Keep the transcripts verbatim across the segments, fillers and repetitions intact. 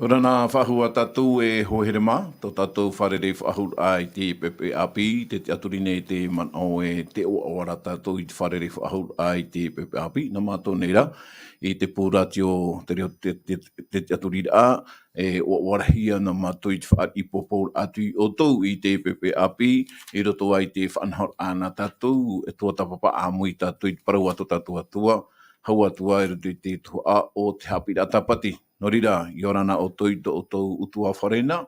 Ora na faʻahou tātou e hoa here mā, tō tātou fārerei faʻahou i te pepe ʻāpī, te tiʻaturi nei te manaʻo e te ʻoaʻoa ra tātou i te fārerei faʻahou i te pepe ʻāpī, nā mātou nei rā, i te pū rātio te reo te, te, te tiʻaturi rā, e ʻoaʻoa rahi ana mātou i te faʻaʻī pōpō atu i ʻoutou i te pepe ʻāpī, i roto ai te faʻanahoraʻa nā tātou, e tuatāpapa ʻāmui tātou i te parau a tō tātou Atua, hau atu ā i roto i te tuhaʻa o te haʻapiʻiraʻa tāpati. Nō reira, ʻia ora na ʻoutou i tō ʻoutou ʻutuāfare na,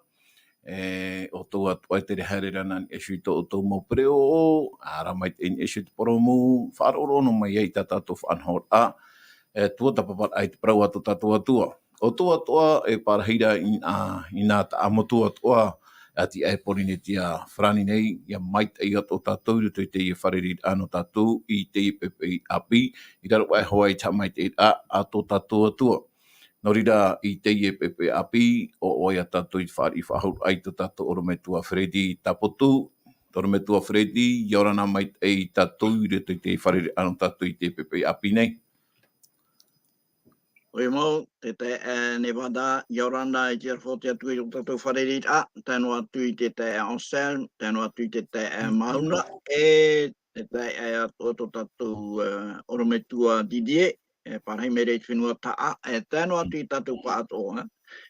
e, ʻoutou atoʻa e tere haere ra na i niʻa iho i tō ʻoutou mau pereʻoʻo, ʻāreʻa maitaʻi i niʻa iho i te porōmu, faʻaroʻo noa mai ai i tā tātou faʻanahoraʻa, e, tuatāpaparaʻa i te parau a tō tātou Atua. ʻOutou atoʻa e pārahi ra i, a, i nā taʻamotu atoʻa, a tiʻa e Pōrīnetia Farāni nei, ʻia maitaʻi atoʻa tātou i roto i teie fārereiraʻa nō tātou i teie pepe ʻāpī, i raro aʻe hoʻi i te haʻamaitaʻiraʻa a tō tātou Atua. Nō reira, i teie pepe ʻāpī, ʻoaʻoa ia tātou i te fāriʻi faʻahou i tō tātou ʻorometua Freddy Tapotu. ʻOrometua Freddy, ʻia ora na maitaʻi tātou i roto i te fārereiraʻa nō tātou i te pepe ʻāpī nei. ʻOia mau, te taeaʻe Nevada, ʻia ora na i te aroha o te Atua i tō tātou fārereiraʻa, tae noa atu i te taeaʻe Anselme, tae noa atu i te taeaʻe Mauna, e te taeaʻe atoʻa tō tātou, e, ʻorometua Didier, e pārahi mai ra i te fenua Taʻa, e tae noa atu i tātou pāʻatoʻa,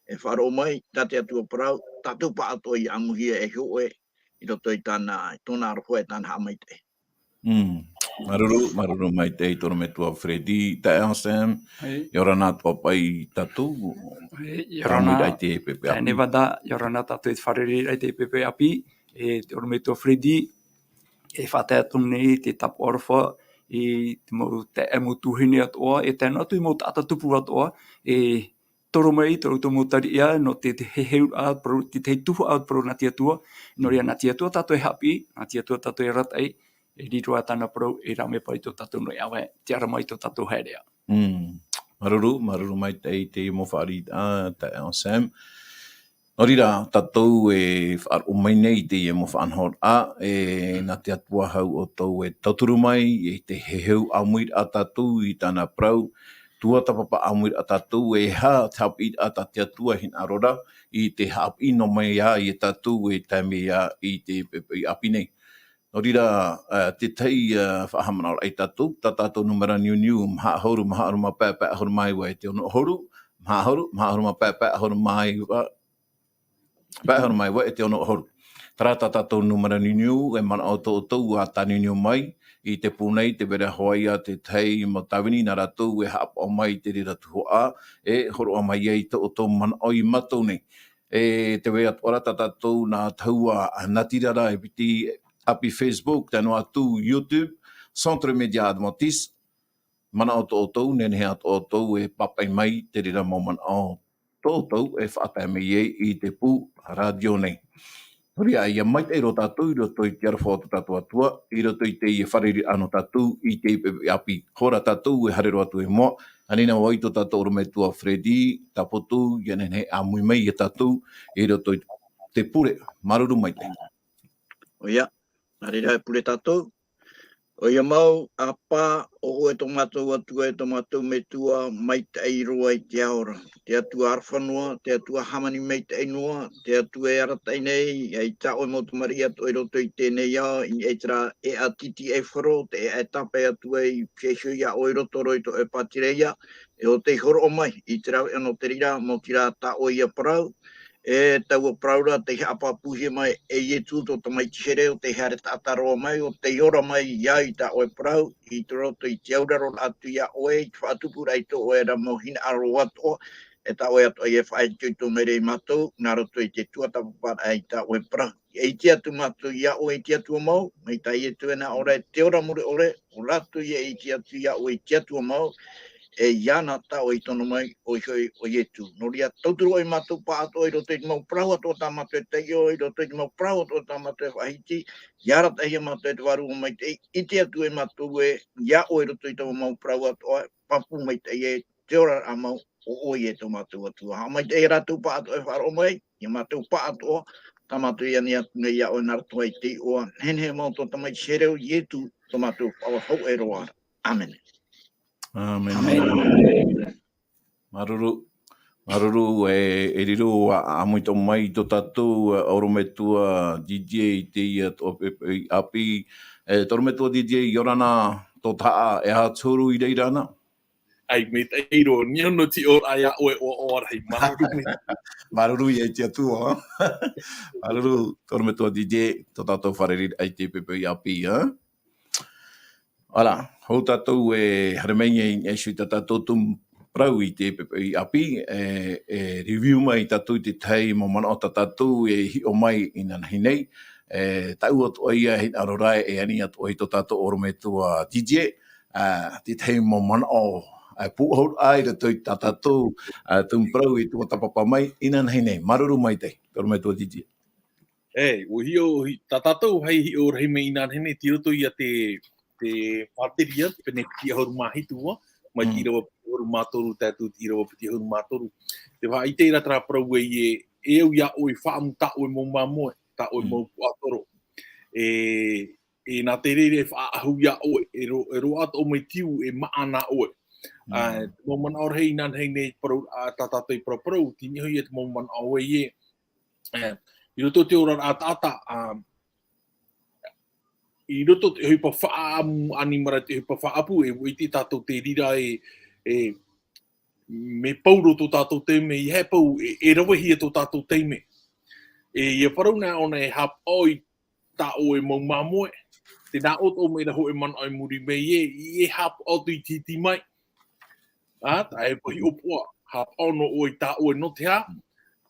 e faʻaroʻo mai, tā te Atua parau, tātou pāʻatoʻa i ʻamuhia e hōʻē, i roto i tāna, i tōna aroha e tāna haʻamaitaʻi. Mm. Māuruuru, māuruuru maitaʻi ʻorometua Freddy, taeaʻe Anselme, ʻia ora na atoʻa paʻi tātou. ʻOia, ʻia ora na, ʻāmui i te pepe ʻāpī. Nevada, ʻia ora na tātou i te fārereiraʻa i te pepe ʻāpī, e ʻorometua Freddy, e faʻatae atu nei te tāpaʻo aroha, i te mau taeaʻe mau tuahine atoʻa, e tae noa atu i mau taʻata tupu atoʻa, e toro mai i tō rātou mau tariʻa, nō te, te heheuraʻa, parau, te, te tuhaʻa parau nā te Atua, nō reira nā te Atua tātou e haʻapiʻi, nā te Atua tātou e arataʻi, e riro ā tāna parau, e rave paʻi tō tātou noʻeʻa ʻāvae, te ara mai tō tātou haereʻa. Mm. Māuruuru, māuruuru maitaʻi i teie mau fāriʻiraʻa, taeaʻe Anselme. Nō reira, tātou e faʻaroʻo mai nei i teie mau faʻanahoraʻa, e nā te Atua hau ʻoutou e tauturu mai, i te heheu ʻāmuiraʻa tātou i tāna parau, tuatāpapa ʻāmuiraʻa tātou, e aha te haʻapiʻiraʻa tā te Atua e hinaʻaro ra, i te haʻapiʻi noa mai ā ia tātou e tae mai ā i te pepe ʻāpī nei. Nō reira, e, te tahi, e, faʻahaʻamanaʻoraʻa ia tātou, tā tātou nūmera niuniu, maha ʻahuru, maha ʻahuru mā pae, pae ʻahuru mā iva e te ono ʻahuru, maha ʻahuru, maha ʻahuru mā pae, pae ʻahuru mā iva, pae ʻahuru mā iva e te ono ʻahuru. Terā tā tātou nūmera niuniu, e manaʻo tō ʻoutou ʻa tāniuniu mai, i te pū nei, tē vai ra hoʻi ā te tahi mau tāvini nā rātou e haʻapaʻo mai i te reira tuhaʻa, e hōroʻa mai ai tō ʻoutou manaʻo ia mātou nei. E tē vai atoʻa ra tā tātou nā tahua natirara e piti ʻāpī Facebook, tae noa atu YouTube, Centre Média Adventiste, manaʻo tō ʻoutou, nehenehe ā tō ʻoutou e pāpaʻi mai te reira mau manaʻo tō ʻoutou e faʻatae mai ai i te pū rātio nei. Nō reira, ʻia maitaʻi roa tātou i roto i te aroha o tō tātou Atua, i roto i teie fārereiraʻa nō tātou i teie pepe ʻāpī. Hora tātou e haere roa atu i mua, ʻānei na vau i tō tātou ʻorometua Freddy Tapotu, ʻia nehenehe e ʻāmui mai ia tātou i roto i te pure. Māuruuru maitaʻi. ʻOia, nā reira e pure tātou. ʻOia mau, ʻApā, ʻo ʻoe tō mātou Atua, e tō mātou Metua, maitaʻi roa i te ao ra. Te Atua aroha noa, te Atua hāmani maitaʻi noa, te Atua e arataʻi nei, ʻia ʻite ʻoe mau tamariʻi atoʻa i roto i teie nei ao, i niʻa i terā ʻēʻa tītīʻaifaro, te ʻēʻa e tāpae atu ai, pīhaʻi iho ia ʻoe i roto roa i tō ʻoe pātireia, e ʻo tei hōroʻa mai, i te rave ʻana o te reira, maoti rā tā ʻoe ia parau, e taua parau ra tei haʻapāpūhia mai e Ietu tō tamaiti here ʻo tei haere taʻata roa mai, ʻo tei ora mai ia i tā ʻoe parau, i te roto i te auraro atu ia ʻoe, i te faʻatupuraʻa i tō ʻoe ra mau hinaʻaro atoʻa, e tā ʻoe atoʻa ia e faʻaitoito mai ra ia mātou, nā roto i te tuatāpaparaʻa i tā ʻoe parau. E ʻite atu mātou ia ʻoe i te Atua mau, mai tā Ietu e nā ʻō ra e te ora mure ʻore, ʻo rātou ia e ʻite atu ia ʻoe i te Atua mau, e iāna tā ʻoe i tono mai, ʻoia hoʻi ʻo Ietu. Nō reira, tauturu ʻoe ia mātou pāʻatoʻa i roto i te mau parau atoʻa tā mātou e taiʻo, i roto i te mau parau atoʻa tā mātou e faʻahiti, ʻia arataʻihia mātou e te Vārua Maitaʻi, ʻite atu e mātou ē, ia ʻoe i roto i taua mau parau atoʻa, pāpū maitaʻi e te oraraʻa mau, ʻo ʻoe e tō mātou Atua. Haʻamaitaʻi ia rātou pāʻatoʻa e faʻaroʻo mai, ia mātou pāʻatoʻa, tā mātou i ani atu nei ia ʻoe nā roto i te iʻoa, nehenehe mau tō tamaiti here ʻo Ietu, tō mātou Faʻaora hōʻē roa ra. ʻĀmene. ʻĀmene. ʻĀmene. Māuruuru. Māuruuru, e, e riro ā, ʻamuitau mai tō tātou, e, ʻorometua D J i teie atoʻa poʻipoʻi ʻāpī. E, tō ʻorometua D J, ʻia ora na tō tahaʻa, e aha te huru i reira na? ʻAi, maitaʻi roa, nō te ora ia ʻoe, ʻoaʻoa rahi, māuruuru maitaʻi. Māuruuru ia i te Atua. Māuruuru, tō ʻorometua D J, tō tātou fārereiraʻa i teie poʻipoʻi ʻāpī, ā? Voilà, hou tātou e haere mai nei, e sui tā tātou tumu parau i teie poʻipoʻi ʻāpī, e, e review mai tātou i te tahi mau manaʻo tā tātou e hiʻo mai inanahi nei, e, taʻu atoʻa ia hinaʻaro ra e ani atoʻa i tō tātou ʻorometua D J, ā, te tahi mau manaʻo, ā, pūʻohu ai roto i tā tātou, ā, tumu parau e tuatāpapa mai inanahi nei. Māuruuru maitaʻi, tō ʻorometua D J. E, ʻua hiʻo, hi-, tā tātou hai hiʻo rahi mai inanahi nei, tei roto ia te, te Pāteria, te pene piti ʻahuru mā hitu, ā, mai te Mm. ʻīrava piti ʻahuru mā toru, tae atu te ʻīrava piti ʻahuru mā toru. Te faʻaʻite ra terā parau ē, e, e au ia ʻoe faʻaʻamu tā ʻoe mau māmoe, tā ʻoe Mm. mau puaʻatoro. E, e nā te reira e faʻaʻahu ia ʻoe, e ro-, e roaʻa tō ʻoe mau tiu, e maʻa na ʻoe. Ā, Mm. te mau manaʻo rahi inanahi nei parau, ā, tā tātou i paraparau, tei niʻa hoʻi ia te mau manaʻo ē, e, i roto i te oraraʻa taʻata, ā, i roto i te ʻohipa faʻaʻamu, ʻanimara i te ʻohipa faʻaʻapu, e, ʻua ʻite tātou te reira e, e, mea pauroa tō tātou taime, ʻeiaha e pau, e, e ravehia tō tātou taime. E, ʻia parau na ʻōna e haʻapaʻo i tā ʻoe mau māmoe, tē nā ʻō atoʻa mai ra hōʻē manaʻo i muri mai ē, e, e haʻapaʻo atu i te hiti mai. Ā, taʻa e pahi ʻōpuaʻa, haʻapaʻo noa ʻoe i tā ʻoe, nō te aha?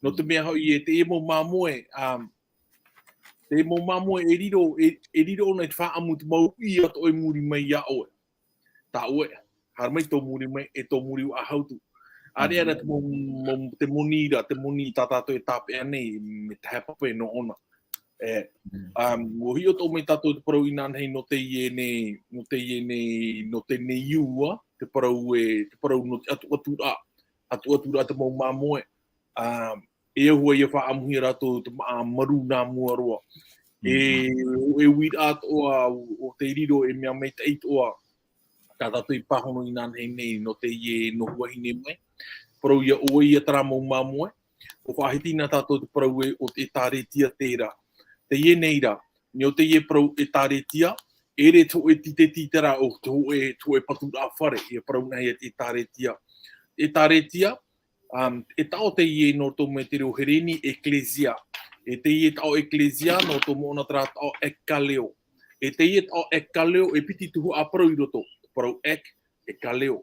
Nō te mea hoʻi ē, teie mau māmoe, ā, teie mau māmoe e riro, e, e riro ʻōna i te faʻaʻamu te mau uʻi atoʻa i muri mai ia ʻoe. Tā ʻoe, haere mai tō muri mai, e tō muri ʻua haere atu. ʻĀreʻa ra te mau, mau, te moni ra, te moni tā tātou e tāpeʻa nei, mea tahe pape nō ʻōna. E, Mm. um, ʻua hiʻo atoʻa mai tātou te parau inanahi nō teie nei, nō teie nei, nō teie nei ua, te parau e, te parau nō te ʻatuʻaturaʻa, ʻatuʻaturaʻa te mau māmoe. Um, e au hoʻi ia faʻaʻamuhia rātou te māʻa marū nā mua roa. E, Mm. e uiraʻa atoʻa, o te riro e mea maitaʻi atoʻa, tā tātou i pāhono inanahi nei nō teie nō Huahine mai. Parau ia ʻoe ia terā mau māmoe, ʻua faʻahiti na tātou te parau ē, ʻo te ʻĒtārētia terā. Teie nei rā, nō teie parau ʻĒtārētia, ʻeʻere te hōʻē tīteti terā o te hōʻē, te hōʻē paturaʻa fare, ʻia parau na ia te ʻĒtārētia. ʻĒtārētia, um, e taʻo teie nō roto mai te reo Hereni, ekklesia. E teie taʻo ekklesia, nō roto moʻona terā taʻo ekkaleo. E teie taʻo ekkaleo, e piti tuhaʻa parau i roto. Parau ek, e kaleo.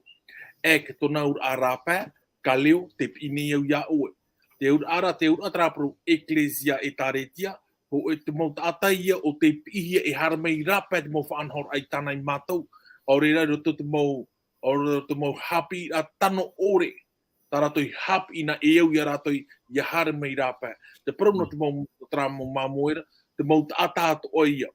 Ek, tōna auraʻa rāpae, kaleo, tē piʻi nei au ia ʻoe. Te auraʻa ra, te auraʻa terā parau ekklesia, ʻĒtārētia, hōʻē te mau taʻata ia ʻo tē piʻihia e haere mai rāpae te mau faʻanahoraʻa i tāna ia mātou. ʻAore rā i roto te mau, ʻaore rā te mau haʻapiʻiraʻa tano ʻore, tā rātou i haʻapiʻi na e au ia rātou ia haere mai rāpae. Te parau nō te mau, terā mau māmoe ra, te mau taʻata atoʻa ia.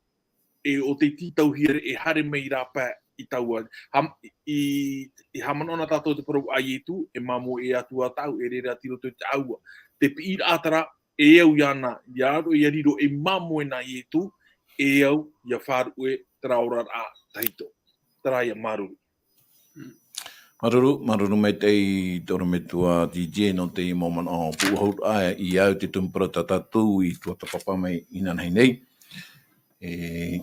E ʻo tē tītauhia ra e haere mai rāpae i taua. Ham-, i, i haʻamanaʻo na tātou te parau a Ietu, e māmoe e Atua tāʻu, e rere atu i roto i te ʻāua. Te piʻiraʻa terā, e au iāna, ia aro, ia riro ei māmoe nā Ietu, e au ia faʻaruʻe terā oraraʻa tahito. Terā ia, māuruuru. Māuruuru, māuruuru maitaʻi tō ʻorometua D J nō te mau manaʻo pūʻohu ra i au te tumu parau tā tātou i tuatāpapa mai inanahi nei. E,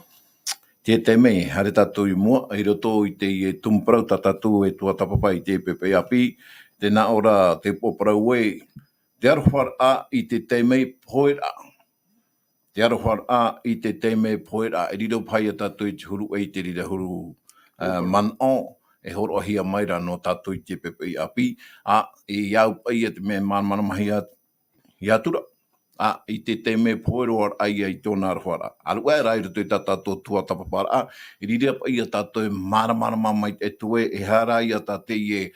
te taime, haere tātou i mua, i roto i te, e, tumu parau tā tātou e tuatāpapa i te poʻipoʻi ʻāpī, tē nā ʻō ra te upoʻo parau ē, te aroharaʻa i te taime pohe ra. Te aroharaʻa i te taime pohe ra, e riro paʻi ia tātou i te huru ʻē, i te reira huru, ā, manaʻo, e hōroʻahia mai ra nō tātou i te poʻipoʻi ʻāpī, ā, e au paʻi ia te mea māramarama hia, hia atu ra. Ā, i te taime pohe roa ra ia i tōna aroharaʻa. ʻĀruʻe ra i roto i tā tātou tuatāpaparaʻa, e riro paʻi ia tātou e māramarama mai te Atua, e aha rā ia tā teie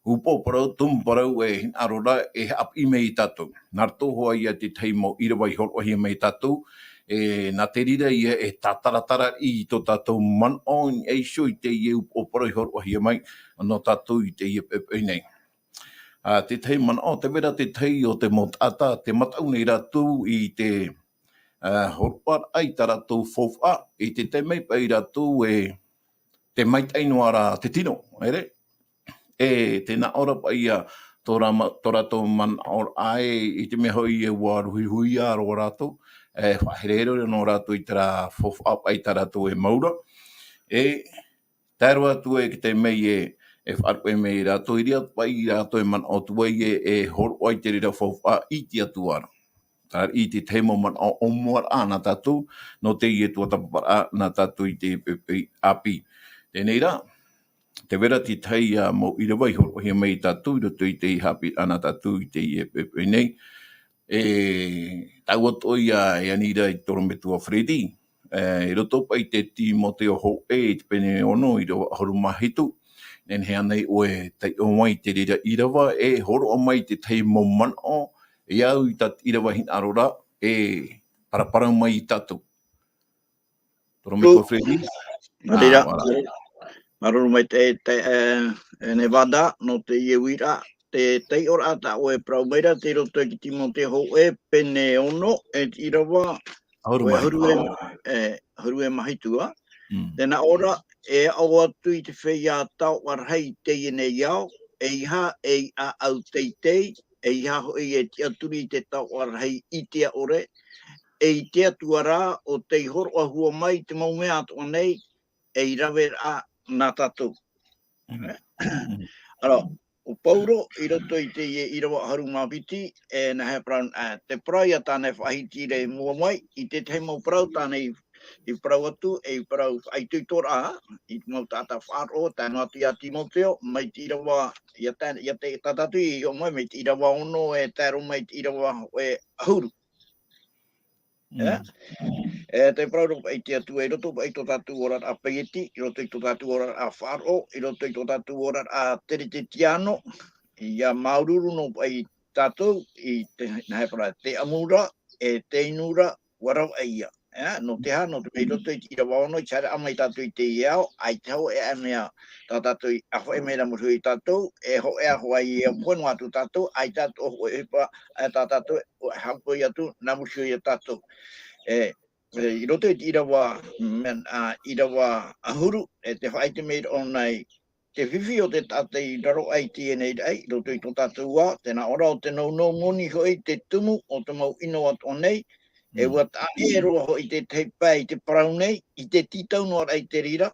upoʻo parau, tumu parau e hinaʻaro ra e haʻapiʻi mai ia tātou. Nā roto hoʻi ia te tahi mau ʻīrava i hōroʻahia mai ia tātou, e, nā te reira ia e tātaratara i tō tātou manaʻo i niʻa iho i teie upoʻo parau i hōroʻahia mai nō tātou i teie poʻipoʻi nei. Ā, te tahi manaʻo, tē vai ra te tahi o te mau taʻata, tē mataʻu nei rātou i te, ā, hōroʻaraʻa i tā rātou faufaʻa, i te taime paʻi rātou e, tē maitaʻi noa ra te tino, ʻere? E, tē nā ʻō ra paʻi ia, tō rā ma-, tō rātou manaʻoraʻa ē, i te mea hoʻi e ʻua ruhiruhia roa rātou, e faʻaherehere nō rātou i terā faufaʻa paʻi tā rātou e mau ra. E tae roa atu ai ki te mea e, e faʻaruʻe mai rātou, i reira paʻi rātou e manaʻo atu ai e, e hōroʻa i te reira faufaʻa i te Atua ra. Terā i te tahi mau manaʻo ʻōmuaraʻa nā tātou, nō teie tuatāpaparaʻa nā tātou i te pepe ʻāpī. Teie rā, tē vai ra te tahi ā mau ʻīrava i hōroʻahia mai ia tātou i roto i te haʻapiʻiraʻa nā tātou i teie pepe nei. E, taua atoʻa ia, e ani ra i te ʻorometua Freddy, e, i roto paʻi i te Timoteo hōʻē i te pene ono, ʻīrava ʻahuru mā hitu, nehenehe ānei ʻoe e taiʻo mai i te reira ʻīrava, e hōroʻa mai te tahi mau manaʻo, e au i tā te ʻīrava hinaʻaro ra, e paraparau mai ia tātou. Tō ʻorometua Freddy? Nā reira, ā, voilà. Māuruuru maitaʻi, e, e, Nevada, nō teie uiraʻa, te taiʻoraʻa tā ʻoe e parau mai ra, tei roto i te Timoteo hōʻē, pene ono, e te ʻīrava, ʻahuru mā hitu. ʻAhuru e, e, ʻahuru e mā hitu, ā? Mm. Tē nā ʻō ra, e aʻo atu i te feiā taoʻa rahi i teie nei ao, ʻeiaha ei ʻāʻau teitei, ʻeiaha hoʻi e tiʻaturi i te taoʻa rahi ʻitea ʻore, e i te Atua rā, ʻo tei hōroʻahia mai te mau mea atoʻa nei, ei raveraʻa nā tātou. Mm. Mm. Alors, ʻo Pauro, i roto i teie ʻīrava ʻahuru mā piti, e nā hea parau, ā, te parau ia tāna e faʻahiti ra i mua mai, i te tahi mau parau tāna i, i parau atu, e i parau faʻaitoitoraʻa, i te mau taʻata faʻaroʻo, tae noa atu ia Timoteo, mai te ʻīrava, ia tā, ia te, tā tātou i hiʻo mai, mai te ʻīrava ono, e tae roa mai te ʻīrava, e ʻahuru. E? Mm. E, te parau ra paʻi te Atua, i roto paʻi tō tātou oraraʻa paieti, i roto i tō tātou oraraʻa faʻaroʻo, i roto i tō tātou oraraʻa Teretetiano, ʻia māuruuru noa paʻi tātou i te, nā hea parau, te ʻamu ra, e te inu ra, ʻua ravaʻi ia. E, nō te aha, nō te mea i roto i te ʻīrava ono, i te haereraʻa mai tātou i teie ao, ʻaita e hōʻē mea tā tātou i ʻāfaʻi mai nā muri iho ia tātou, e hōʻē hoʻi e pohe noa atu tātou, ʻaita atoʻa hōʻē ʻohipa, e tā tātou, ʻua haʻapaʻo atu, nā muri iho ia tātou. E, e, i roto i te ʻīrava, mea, ā, ʻīrava ʻahuru, e tē faʻaʻite mai ra ʻōna i te fifi o te taʻata i raro aʻe i teie nei raʻi, i roto i tō tātou ao, tē nā ʻō ra ʻo te nounou moni hoʻi te tumu o te mau ʻino atoʻa nei, e Mm. ʻua taʻa ʻē roa hoʻi te tahi pae i te parau nei, i te tītau noa raʻa i te reira,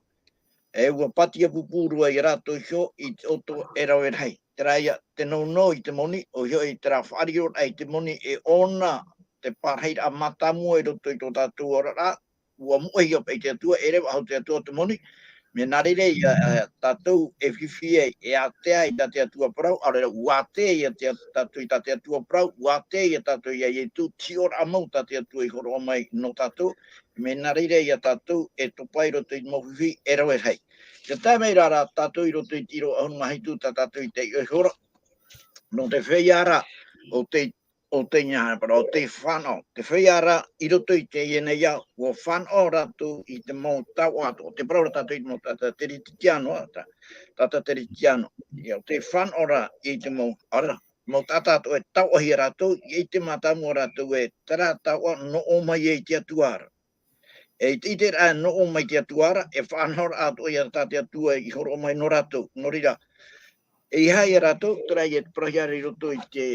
e ʻua pātia pūpū roa ia rātou iho i te ʻoto e rave rahi. Terā ia te nounou i te moni, ʻoia hoʻi terā faʻariro raʻa i te moni e ʻōna te pārahiraʻa mātāmua i roto i tō tātou oraraʻa, ʻua moʻehia paʻi te Atua, e reva faʻahou te Atua te moni, mea nā reira ia, ā, tātou e fifi ai, e ātea ai tā te Atua parau, ʻaore ra ʻua ātea ia te, tātou i tā te Atua parau, ʻua ātea ia tātou ia Ietu, te hiʻoraʻa mau tā te Atua i hōroʻa mai nō tātou, mea nā reira ia tātou e topa i roto i te mau fifi e rave rahi. Tē tae mai ra rā tātou i roto i te ʻīrava ʻahuru mā hitu tā tātou i taiʻo iho ra, nō te feiā ra o te, o te, nā hea parau, o te fānaʻo, te feiā ra i roto i teie nei ao, ʻua fānaʻo rātou i te mau taoʻa atoʻa, te parau ra tātou i te mau taʻata Teretetiano, tā, taʻata Teretetiano, ia, ʻo tē fānaʻo ra i te mau, ʻaore ra, mau taʻata atoʻa e taoʻahia rātou, ʻia ʻite mātāmua rātou ē terā taoʻa nō ʻō mai ai te Atua ra. E i te, i te reira nō ʻō mai te Atua ra, e faʻanahoraʻa atoʻa ia tā te Atua i hōroʻa mai nō rātou. Nō reira, ʻeiaha ia rātou, terā ia te parauhia ra i roto i te,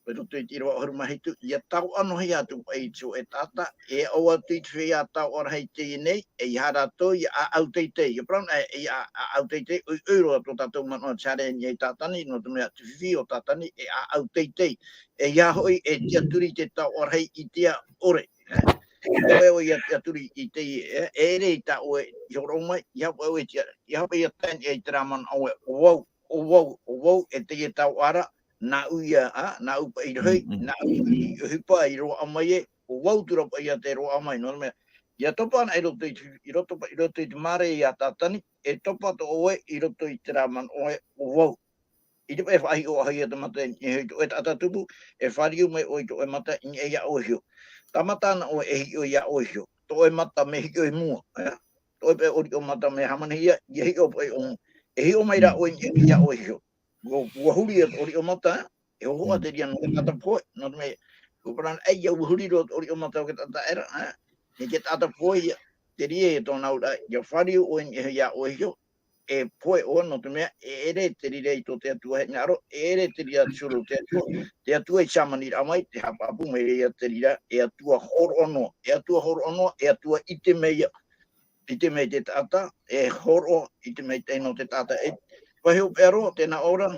i roto i te ʻīrava ʻahuru mā hitu, ʻia taoʻa noa hia atu paʻi i te hōʻē taʻata, e aʻo atu i te feiā taoʻa rahi i teie nei, ʻeiaha rātou ʻia ʻāʻau teitei. ʻIa parau na, e, ʻia ʻā-, ʻāʻau teitei, ʻoiʻoi roa tō tātou manaʻo e tīaʻi nei ia Tātani, nō te mea te fifi o Tātani, e ʻāʻau teitei. ʻEiaha hoʻi e tiʻaturi i te taoʻa rahi ʻitea ʻore. E, ʻoe, ʻoe ʻia tiʻaturi i te, e, e ʻere i tā ʻoe i hōroʻa mai, ʻeiaha paʻi ʻoe e tiʻa-, ʻeiaha paʻi ʻia tae i terā manaʻo ē, ʻo vau, ʻo vau, ʻo vau, e teie taoʻa ra, nāʻu ia, ā, nāʻu paʻi i rohi, Mm, mm. nāʻu i ʻohipa i roaʻa mai ē, ʻo vau atu ra paʻi ia tē roaʻa mai, nō te mea, ʻia topa anaʻe i roto i te, i roto pa-, i roto i te māere ia Tātani, e topa atoʻa ʻoe i roto i terā manaʻo ē, ʻo vau. ʻIte paʻi e faʻahiʻo ʻahia te mata i niʻa iho i tō ʻoe taʻata tupu, e fāriu mai ʻoe i tō ʻoe mata i niʻa iā ʻoe iho. Tāmata ana ʻoe e hiʻo iā ʻoe iho. Tō ʻoe mata mea hiʻo i mua, ʻeā? Tō ʻoe paʻi ʻōriʻo mata mea hāmanihia, ʻia hiʻo paʻi ʻo mua. E hiʻo mai rā Mm. ʻoe i niʻa iā ʻoe iho. ʻUa, ʻua huri atu ʻōriʻo mata, e hōhoʻa Mm. te reira nō te taʻata pohe, nō te mea, ʻua parau ē, ʻia, ʻua huri roa te ʻōriʻo mata o te taʻata ʻē ra, ʻeā? Nō te taʻata pohe ia, te reira ia tōna auraʻa, ʻia fāriu ʻoe i niʻa iho iā ʻoe iho. e pohe ʻoe, nō te mea, e ʻere te reira i tō te Atua e hinaʻaro, e ʻere te reira te huru o te Atua, te Atua i hāmaniraʻa mai, te haʻapāpū mai ra ia te reira, e Atua hōroʻa noa, e Atua hōroʻa noa, e Atua ʻite mai ia, ʻite mai te taʻata, e hōroʻa, ʻite mai te nō te taʻata, e, vaiiho paʻi roa, tē nā ʻō ra,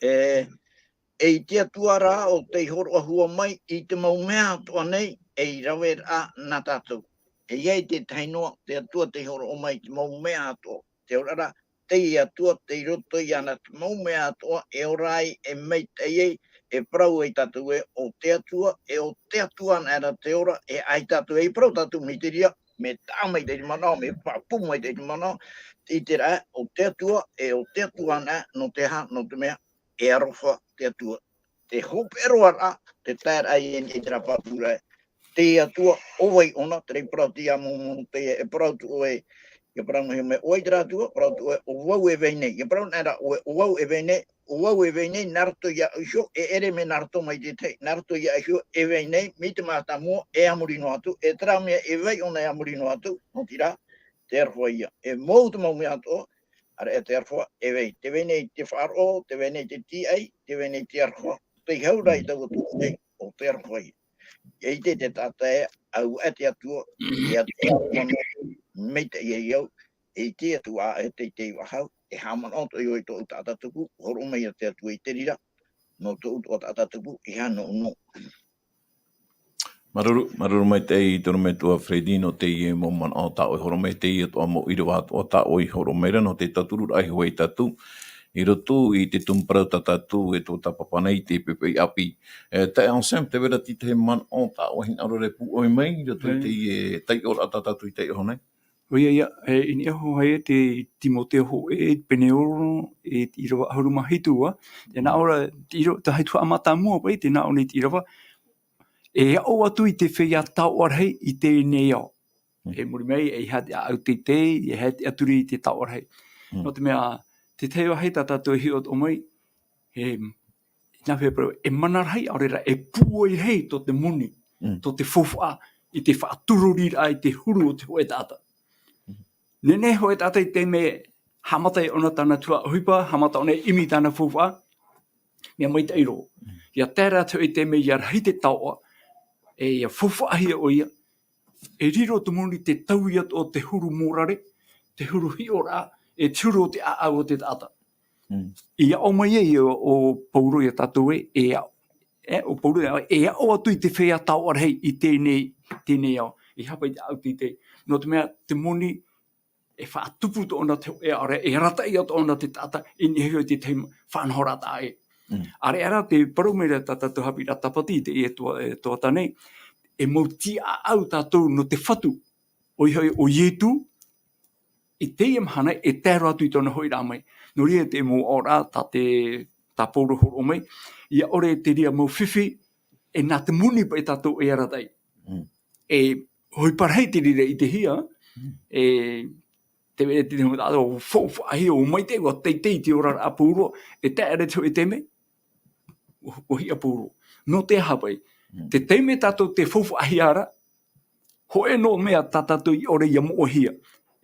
e, e i te Atua rā ʻo tei hōroʻahua mai i te mau mea atoʻa nei, ei rave ra nā tātou. E ia i te tahi noa, te Atua tei hōroʻa mai i te mau mea atoʻa. Te ora ra, tei Atua, tei roto iāna te mau mea atoʻa, e ora ai, e maitaʻi ai, e parau ai tātou ē, ʻo te Atua, e ʻo te Atua anaʻe ra te ora, e ʻaita tātou, e parau tātou mai te reira, mea taʻa mai te manaʻo, mea pāpū mai te manaʻo, i te reira, ʻo te Atua, e ʻo te Atua anaʻe, nō te aha, nō te mea, e aroha te Atua. Te hopeʻa roa ra, te taeraʻa i, i terā pāpū ra. Te Atua, ʻo vai ʻōna, te reira parau te ia Mōmona, te, e parau atu ʻoe, ia parau mai, mai, ʻo vai terā Atua, parau atu ʻoe, ʻo vau e vai nei. Ia parau anaʻe ra ʻoe, ʻo vau e vai nei, ʻo vau e vai nei, nā roto iāʻu iho, e ʻere mai nā roto mai te tahi, nā roto iāʻu iho, e vai nei, mai te mātāmua, e a muri noa atu, e terā mea e vai ʻōna e a muri noa atu, nō te reira, te aroha ia. E mau te mau mea atoʻa, ʻareʻa te aroha, e vai, te vai nei te faʻaroʻo, te vai nei te tīaʻi, te vai nei te aroha, tei hau ra i taua tupu nei, ʻo te aroha ia. E ʻite te taʻata ē, ʻaita e te Atua, e Atua, maitaʻi ia au, e ʻite atu ā, e teitei vau, e haʻamanaʻo atoʻa ʻoe i tōʻu taʻata tupu, hōroʻa mai ia te Atua i te reira, nō tōʻu taʻata tupu, e aha nō, nō. Māuruuru, māuruuru maitaʻi i te ʻorometua Freddy nō teie mau manaʻo tā ʻoe i hōroʻa mai, teie atoʻa mau ʻīrava atoʻa tā ʻoe i hōroʻa mai ra, nō te tauturu rahi hoʻi tātou, i roto i te tumu parau tā tātou e tuatāpapa nei i te poʻipoʻi ʻāpī. E, taeaʻe Anselme, tē vai ra te tahi manaʻo tā ʻoe i hinaʻaro ra e pūʻoi mai, i roto i Mm. teie taiʻoraʻa tā tātou i taiʻo nei? ʻOia, ʻia, e, i niʻa iho ā e te Timoteo hōʻē, pene ono, e te ʻīrava ʻahuru mā hitu ā, tē nā ʻō ra, te ʻīra-, te tahi atu haʻamata mua paʻi, tē nā ʻō nei te ʻīrava, e aʻo atu i te feiā taoʻa rahi i teie nei ao. Mm. E muri mai, e aha te ʻāʻau teitei, e aha te ʻaturi i te taoʻa rahi. Mm. Nō te mea, te tahi vāhi tā tātou e hiʻo atoʻa mai, e, nā hea parau, e mana rahi, ʻaore rā, e pūai rahi tō te moni, Mm. tō te faufaʻa, i te faʻatururiraʻa, i te huru o te hōʻē taʻata. Mm. Nehenehe hōʻē taʻata i te mea, haʻamata ʻōna tāna tuhaʻa ʻohipa, haʻamata ʻōna e ʻimi tāna faufaʻa, mea maitaʻi roa. Mm. ʻIa tae ra atu i te mea ʻia rahi te taoʻa, e ʻia faufaʻahia ʻoia, e riro te moni te taui atoʻa o te huru mōrare, te huru hiʻoraʻa, e te huru o te ʻāʻau o te taʻata. Mm. I aʻo mai ai ʻo, ʻo Paulo ia tātou ē, e aʻo, e, ʻo Paulo e, e aʻo atu i te feiā taoʻa rahi i teie nei, teie nei ao, e aha paʻi te ʻāʻau teitei. Nō te mea, te moni, e faʻatupu tōna te hōʻē ʻaore, e arataʻi atoʻa ʻōna te taʻata, i niʻa iho i te tahi faʻanahoraʻa taʻa ʻē. Mm. ʻAreʻa rā te parau mai ra tā tātou haʻapiʻiraʻa tāpati i te, e Toa-, e Toatā nei, e mau tīaʻau tātou nō te Fatu, ʻoia hoʻi, ʻo Ietu, i teie mahana e tae roa atu i tōna hoʻiraʻa mai. Nō reira te mau ʻōraʻa tā te, tā Paulo hōroʻa mai, ʻia ʻore te reira mau fifi, e nā te moni paʻi tātou e arataʻi. Mm. E ʻohipa rahi te reira i ʻitehia, Mm. e te, e te, tātou faufaʻahia ʻo maitaʻi, ʻua teitei te oraraʻa a Paulo, e tae ra te hōʻē taime, ʻua, ʻua hiʻa Paulo. Nō te aha paʻi? Mm. Te taime tātou tē faufaʻahia ra, hōʻē noa mea tā tātou i ʻore ʻia moʻehia,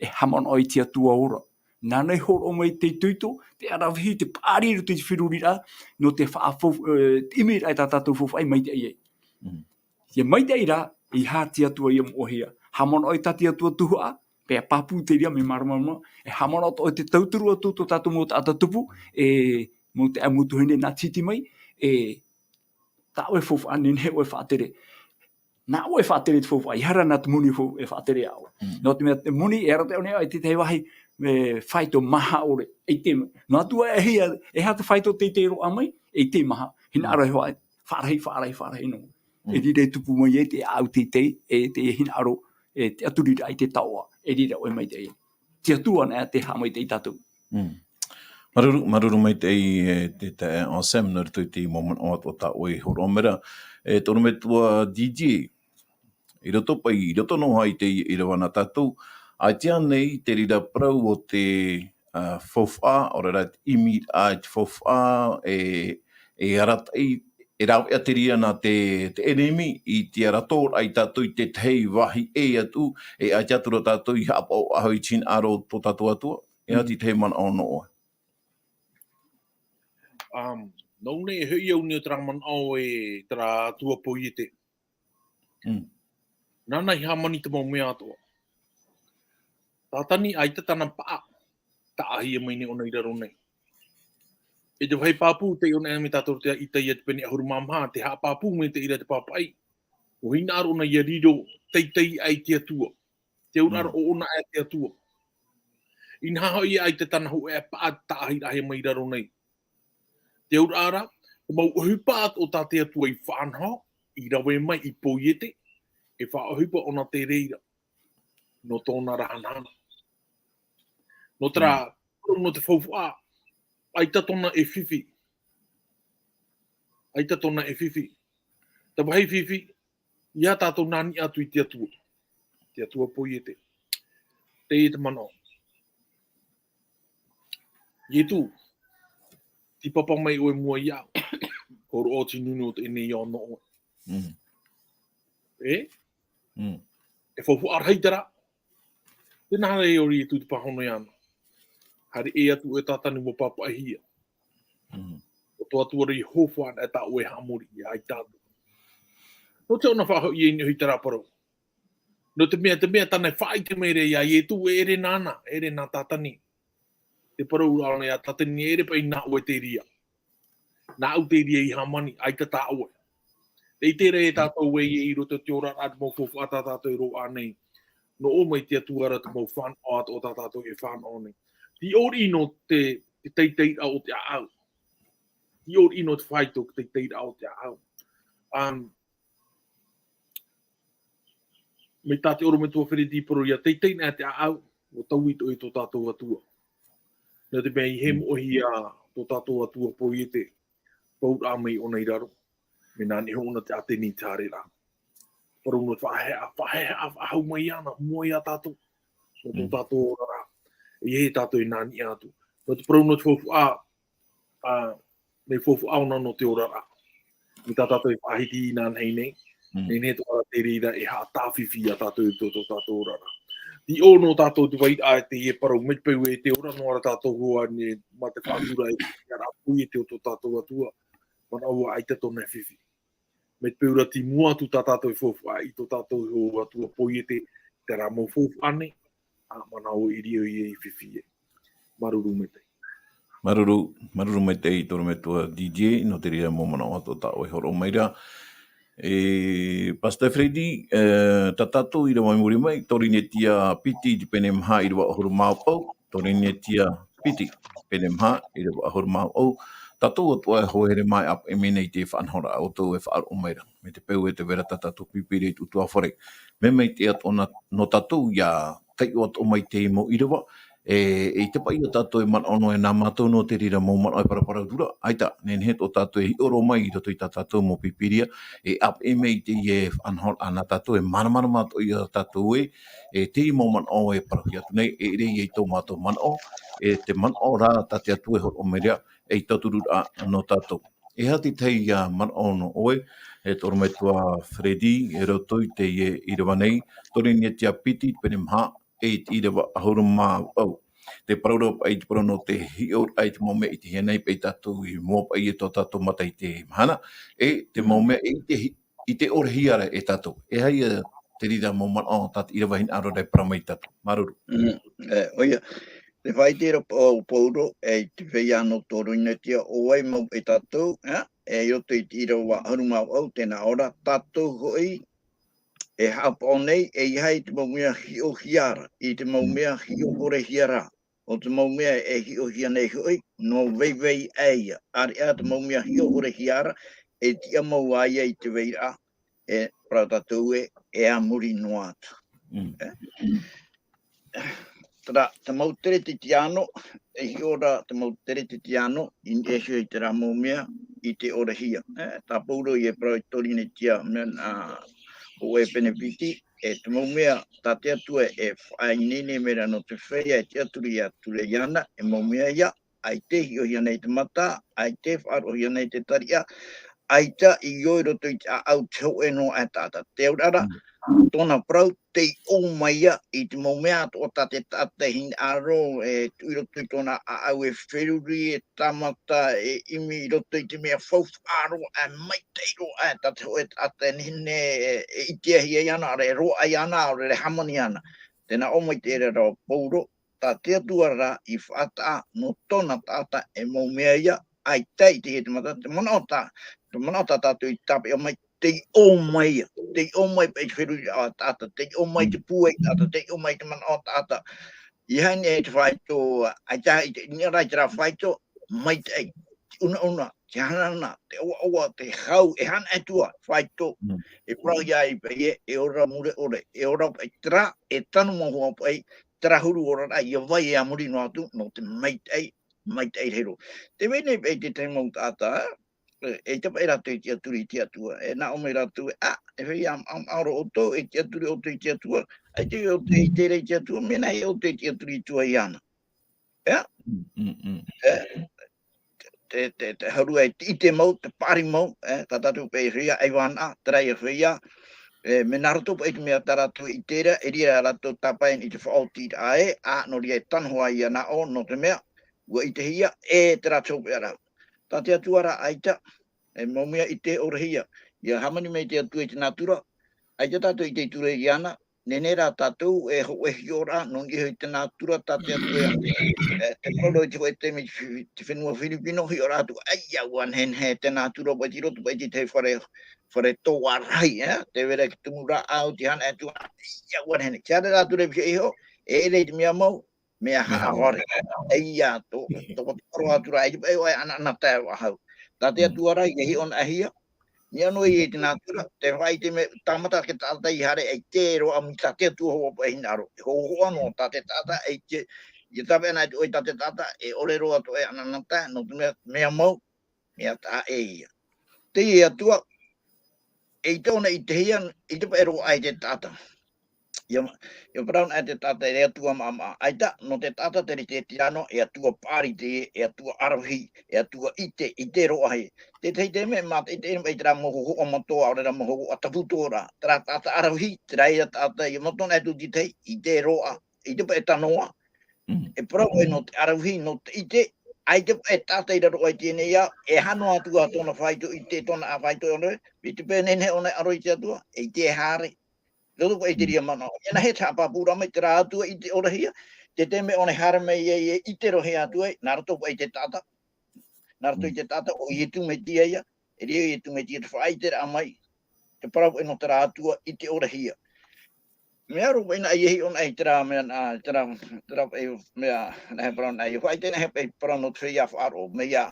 e haʻamanaʻo i te Atua ora. Nāna i hōroʻa mai te itoito, te ʻaravihi, te paʻari i roto i te feruriraʻa, nō te faʻafau-, e, te ʻimiraʻa i tā tātou faufaʻa i maitaʻi ai. Mm. ʻIa maitaʻi rā, e aha te Atua ʻia moʻehia. Haʻamanaʻo i tā te Atua tuhaʻa, paʻi pāpū te reira mea māramarama, e haʻamanaʻo atoʻa i te tauturu atu tō tātou mau taʻata tupu, e mau taeaʻe, mau tuahine nā te hiti mai, e tā ʻoe faufaʻa, nehenehe ʻoe e faʻatere. Nā ʻoe e faʻatere te faufaʻa, ʻeiaha rā nā te moni e fau-, e faʻatere iā ʻoe. Mm. Nō te mea te moni, e arataʻi ʻōna e te tahi vāhi, e, faito maha ʻore. E ʻite, noa atu ā e hia, e aha te faito teitei roa mai, e ʻite maha. Hinaʻaro e hoa, faʻarahi, faʻarahi, faʻarahi noa. Mm. E riro e tupu mai ai te ʻāʻau teitei, e te hinaʻaro, e te ʻaturiraʻa i te taoʻa, e riro ʻoe maitaʻi. Te Atua anaʻe tē haʻamaitaʻi iā tātou. Mm. Māuruuru, māuruuru maitaʻi, e, te taeaʻe Anselme, nā roto i te mau manaʻo atoʻa tā ʻoe i hōroʻa mai ra. E, te ʻorometua Didier, i roto paʻi, i roto noa i te ʻīrava nā tātou, ʻaita ānei te reira parau o te, a, faufaʻa, ʻaore rā te ʻimiraʻa i te faufaʻa, e, e arataʻi, e rāveʻa te reira nā te, te ʻenemi i te arataʻiraʻa iā tātou i te tahi vāhi ʻē atu, e ʻaita atu ra tātou i haʻapaʻo faʻahou i te hinaʻaro o tō tātou Atua. Ia te tahi manaʻo nō ʻoe. Um, nō nei e hoʻi au nei o terā manaʻo e terā atua Poiete. Mm. Nāna i hāmani te mau mea atoʻa. Tātani ʻaita tāna paʻa, taʻahia mai nei ʻōna i raro nei. E te vāhi pāpū, tei ʻōna e mai tātou te ʻita ia te pene ʻahuru mā maha, te haʻapāpū mai te ʻira te pāpaʻi. ʻO hinaʻaro ʻōna ia riro, teitei ai te atua. Te auraʻa Mm. ʻoʻona e te atua. Inaha hoʻi ʻaita tāna hōʻē paʻa taʻahiraʻahia mai i raro nei. Te auraʻa ra, te mau ʻohipa o tā te atua i faʻanaho, i rave mai i Poiete, e faʻaʻohipa ʻōna te reira. Nō tōna ra hanahana. Nō terā, Mm. nō te faufaʻa, ʻaita tōna e fifi. ʻAita tōna e fifi. Te vāhi fifi, ia tātou nā niʻa atu i te atua. Te atua Poiete. Teie te manaʻo. Ietu, tīpapa mai ʻoe mua iāʻu. Hōroʻa ʻo te nunu o teie nei ao nō ʻoe. Mm. E? Mm. E faufaʻa rahi terā. Tē nā reira ʻo Ietu te pāhono iāna. Haere ʻē atu ʻoe Tātani ʻua pāpaʻihia. Mm. ʻO tō atua ra Iehova anaʻe tā ʻoe e haʻamori ia ʻaita atu. Nō te ʻōna faʻahoʻi e niʻa i terā parau. Nō te mea, te mea tāna e faʻaʻite mai ra iā Ietu, e ʻere nāna, e ʻere nā Tātani. Te parau ra ʻōna iā Tātani, e ʻere paʻi nā ʻoe te reira. Nāʻu te reira i hāmani, ʻaita tā ʻoe. Tē ʻite ra e tātou ē, i roto i te oraraʻa te mau faufaʻa tā tātou e roaʻa nei. Nō ʻō mai te atua ra te mau fānaʻo atoʻa tā tātou e fānaʻo nei. Te ʻōriʻi nō te, te teiteiraʻa o te ʻāʻau. Te ʻōriʻi nō te faito, te teiteiraʻa o te ʻāʻau. Um, mai tā te ʻorometua Freddy i parau ia teitei nei te ʻāʻau, ʻua taui atoʻa i tō tātou atua. Nō te mea i hē Mm. moʻohia tō tātou atua Poiete, pauraʻa mai ʻōna i raro. Mea nā niʻa hoʻi ʻōna te ʻāteni i te haereraʻa. Parau nō te faʻaheʻa, faʻaheʻa, faʻahou mai iāna, mua iā tātou. Nō tō Mm. tātou oraraʻa. E ʻeiaha tātou e nā niʻa atu. Nō te parau nō te faufaʻa, ā, mea faufaʻa ʻōna nō te oraraʻa. Mai tā tātou e faʻahiti inanahi nei. Mm. Nehenehe atoʻa ra te reira e haʻatāfifi iā tātou i tō, tō tātou oraraʻa. Te ʻō nō tātou te vairaʻa e teie parau, mai te peu e te ora noa ra tātou hoʻi nei, mā te faʻatura e te ara pui e te o tō tātou atua. Manaʻo ʻaita tōna e fifi. Mai te peu ra tei mua atu tā tātou e faufaʻa i tō tātou atua Poiete, terā mau faufaʻa nei, ā, manaʻo i riro ia i fifi e. Māuruuru maitaʻi. Māuruuru, māuruuru maitaʻi te ʻorometua D J, nō te reira mau manaʻo atoʻa tā ʻoe e hōroʻa mai ra. E, Pastor Freddy, e, tā tātou ʻīrava i muri mai, Torinetia piti, te pene maha, ʻīrava ʻahuru mā vaʻu, Torinetia piti, pene maha, ʻīrava ʻahuru mā vaʻu. Tātou atoʻa e hoa here mā e ʻāpeʻe mai nei i te faʻanahoraʻa ʻoutou e faʻaroʻo mai ra. Mai te peu e te vai ra tā tātou Pīpīria i te ʻutuāfare. Mea maitaʻi atoʻa nā, nō tātou ʻia taiʻo atoʻa mai i teie mau ʻīrava. E, e ʻite paʻi ā tātou e manaʻo noa e nā mātou nō te reira mau manaʻo e paraparau atu ra. ʻAita, nehenehe atoʻa tātou e hiʻo roa mai i roto i tā tātou mau Pīpīria, e ʻāpeʻe mai i teie faʻanahoraʻa nā tātou e māramarama atoʻa ia tātou ē, e teie mau manaʻo e parauhia atu nei, e ʻere ia i tō mātou manaʻo, e te manaʻo rā tā te Atua e hōroʻa mai ra, ei tautururaʻa nō tātou. E aha te tahi, ā, manaʻo nō ʻoe, e te ʻorometua Freddy, i roto i teie ʻīrava nei, Torinetia piti, pene maha, e te ʻīrava ʻahuru mā vaʻu. Te parau ra paʻi, te parau nō te hiʻoraʻa i te mau mea i ʻitehia nei paʻi tātou i mua paʻi e tō tātou mata i te mahana, e te mau Mm. mea i te hi-, i te ʻorehia ra e tātou. E aha ia te reira mau manaʻo tā te ʻīrava hinaʻaro ra e parau mai ia tātou. Māuruuru. Mm, e, ʻoia. Te faʻaʻite ra paʻi ʻo Pauro, e i te feiā nō Torinetia, ʻo vai mau e tātou, e, e i roto i te ʻīrava ʻahuru mā vaʻu, tē nā ʻō ra, tātou hoʻi, e haʻapaʻo nei, ʻeiaha i te mau mea hiʻohia ra, i te mau Mm. mea hiʻo-ʻorehia ra. ʻO te mau mea e hiʻohia nei hoʻi, nō vaivai aʻe ia. ʻĀreʻa te mau mea hiʻo-ʻorehia ra, e tiʻa mau ā ia i te vairaʻa, e parau tātou ē, e a muri noa atu. Mm. E? Terā, te mau Teretetiano, e hiʻo ra te mau Teretetiano, i niʻa iho i terā mau mea, i te ʻorehia. E, tā Pauro i e parau i Torinetia, mea, ā, ʻo e pene piti, e te mau mea, tā te Atua e faʻaineine mai ra nō te feiā, e tiʻaturi atu ra iāna, e mau mea ia, ʻaita e hiʻohia nei te mata, ʻaita e faʻaroʻohia nei te tariʻa, ʻaita i ʻō i roto i te ʻāʻau te hōʻē noa aʻe taʻata. Te auraʻa ra, Mm. tōna parau, tei ʻō mai ia i te mau mea atoʻa tā te taʻata hinaʻaro e tuʻu i roto i tōna ʻāʻau e feruri, e tāmata, e ʻimi i roto i te mea faufaʻa roa, e maitaʻi roa, e tā te hōʻē taʻata e nehenehe e, e ʻitehia iāna, ʻaore e roaʻa iāna, ʻaore e hāmani iāna. Tē nā ʻō mai te reira ra ʻo Pauro, tā te Atua rā i faʻataʻa nō tōna taʻata e mau mea ia, ʻaita i te hia te mata, te manaʻo tā, te manaʻo tā tātou i tāpeʻa mai, tei ʻō mai ia, tei ʻō mai paʻi te feruri a taʻata, tei ʻō mai te pūai taʻata, tei ʻō mai te manaʻo taʻata. I haere nei te faito, ʻaita, i te, i niʻa rā i terā faito, maitaʻi, te ʻunaʻuna, te hanahana, te ʻoaʻoa, te hau, e hana e tua, faito, e parau ia i paʻi e, e ora mure ʻore, e ora paʻi terā, e tano mau hoa paʻi, terā huru oraraʻa, ia vai e a muri noa atu, nō te maitaʻi, maitaʻi rahi roa. Tē vai nei paʻi te tahi mau taʻata, e, e ʻaita paʻi rātou e tiʻaturi i te Atua, e nā ʻō mai rātou, e, a, e feiā, a, a, ʻoutou, e tiʻaturi ʻoutou i te Atua, ʻaita ʻoutou e ʻite ra i te Atua, mea nā hea ʻoutou e tiʻaturi atu ai iāna. E? E, te, te, te hārua e te ʻite mau, te paʻari mau, e, tā tātou paʻi e feiā, ʻaivānaʻa, terā ia feiā, e, mea nā roto paʻi te mea tā rātou e ʻite ra, e riro rātou tāpae i te faʻaotiraʻa ē, a, nō reira e tano hoa ia nā ʻō, nō te mea, ʻua ʻitehia, e terā te hopeʻa ra. Tā te Atua rā ʻaita, e mau mea ʻite ʻōrehia, ʻia hāmani mai te Atua i te nātura, ʻaita tātou i ʻite atu ra iāna, nehenehe rā tātou e hōʻē hiʻoraʻa, nō niʻa i te nātura tā te Atua e, e, te parau i te hōʻē taime i te fi-, te fenua Firipino, hiʻo rā atu, ʻaita ʻua nehenehe te nātura, paʻi i roto paʻi i te fare, fare tōʻa rahi, e, tē vai ra te tumu rāʻau, te hana atu, ʻaita ʻua nehenehe. Te haere rā atu ra i te hiʻo, e ʻere i te mea mau, mea haʻavare. ʻEia, tō, tō, tō roa atu rā, e te paʻi ʻoe ʻanaʻanatae faʻahou. Tā te Atua rā, ʻia hiʻo anaʻe hia, niʻa noa i te nātura, te faʻaʻite mai, tāmata te taʻata i haere, ʻaita e roaʻa mai tā te Atua hoʻi paʻi e hinaʻaro. E hōhoʻa noa tā te taʻata, ʻaita, ʻia tāpeʻa anaʻe atu ʻoe tā te taʻata, e ʻore roa tō ʻoe ʻanaʻanatae, nō te mea, mea mau, mea taʻa ʻē ia. Teie Atua, e ʻaita ʻōna i ʻitehia, ʻaita paʻi e roaʻa i te taʻata. ʻIa, ʻia parau anaʻe te taʻata e Atua maʻamaʻa. ʻAita, nō te taʻata te reira te tirano, e Atua paʻari teie, e Atua ʻaravihi, e Atua ʻite, ʻite roaʻa. Te tahi taime, mā te, te, i terā mau hōhoʻa matoʻa, ʻaore rā mau hōhoʻa taputō ra. Terā taʻata ʻaravihi, terā ia taʻata, ʻia manaʻo atu te tahi, ʻite roaʻa, ʻaita paʻi e tano ā. E parau ē nō te ʻaravihi, nō te ʻite, ʻaita paʻi e taʻata i raro aʻe i teie nei ao, e aha noa atu ā tōna faito ʻite, tōna faito ʻore, i te peu nehenehe ʻōna e ʻaro i te Atua, e ʻite e haere. Roto paʻi i te reira manaʻo. E nā hea te haʻapāpū ra mai terā Atua ʻite ʻōrehia, te taime ʻōna e haere mai ai e ʻite roa atu ai, nā roto paʻi i te taʻata. Nā roto i te taʻata ʻo Iesu Mesia ia, e riro Iesu Mesia te faʻaʻiteraʻa mai, te parau paʻi nō terā Atua ʻite ʻōrehia. Mea roa paʻi nā ʻia hiʻo anaʻe i terā mea, nā, terā, terā paʻi mea, nā hea parau nā ʻia faʻaʻite, nā hea paʻi parau nō te feiā faʻaroʻo, mea,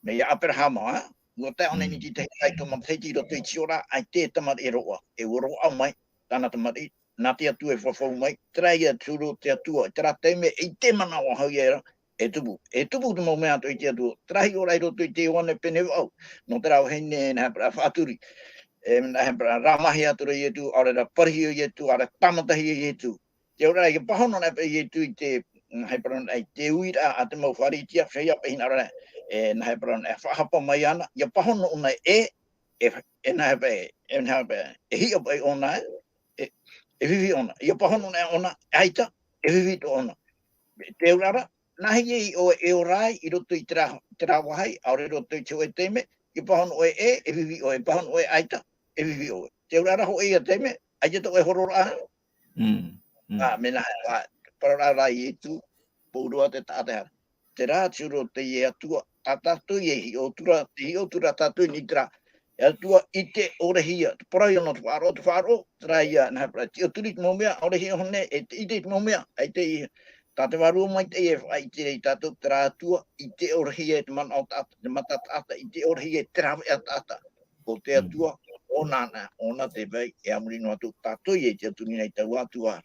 mea Aperahama, ā? ʻUa tae ʻōna i niʻa i te tahi faito matahiti i roto i te ora, ʻaita e tamariʻi roaʻa, e ʻua roaʻa mai tāna tamariʻi, nā te Atua e fafau mai, terā ia te huru o te Atua, terā taime e ʻite manaʻo faʻahou ia ra, e tupu, e tupu te mau mea atoʻa i te Atua, terā hiʻoraʻa i roto i te Ioane pene vaʻu, nō terā vahine, nā hea parau faʻaturi, e, nā hea parau rā mahi atu ra Iesu, ʻaore rā parahiraʻa Iesu, ʻaore rā tāmatahia Iesu. Te auraʻa, ʻia pāhono anaʻe paʻi Iesu i te, nā hea parau anaʻe, i te uiraʻa a te mau Pharisea, feiā paʻi hinaʻaro ra, e, nā hea parau anaʻe, e faʻahapa mai ana, ʻia pāhono ʻōna e, e, e nā hea paʻi, e nā hea paʻi, e hiʻo paʻi ʻōna, e, e fifi ʻōna. ʻIa pāhono anaʻe ʻōna, ʻaita, e fifi atoʻa ʻōna. Te auraʻa, nā hea ʻoe e ora ai i roto i terā, terā vāhi, ʻaore i roto i te hōʻē taime, ʻia pāhono ʻoe e, e fifi ʻoe, pāhono ʻoe ʻaita, e fifi ʻoe. Te auraʻa hoʻi ia taime, ʻaita tō ʻoe hororaʻa. Ā, mea nā hea, ā, parau ra Iesu, pauroa te taʻata e haere. Terā te huru o teie Atua, tā tātou e hiʻo atu ra, tē hiʻo atu ra tātou i niʻa i terā, e Atua ʻite ʻōrehia, te parau ia nō te faʻaroʻo, te faʻaroʻo, terā ia, nā hea parau, tiʻaturi i te mau mea, ʻaore e hiʻo nei, e te ʻite i te mau mea, ʻaita i, tā te Vārua Maitaʻi e faʻaʻite ra ia tātou, terā Atua, ʻite ʻōrehia e te manaʻo taʻata, te mata taʻata, ʻite ʻōrehia e te rāveʻa taʻata. ʻO te Atua, ʻōna na, ʻōna te vai, e a muri noa atu, tātou e tiʻaturi nei i taua Atua.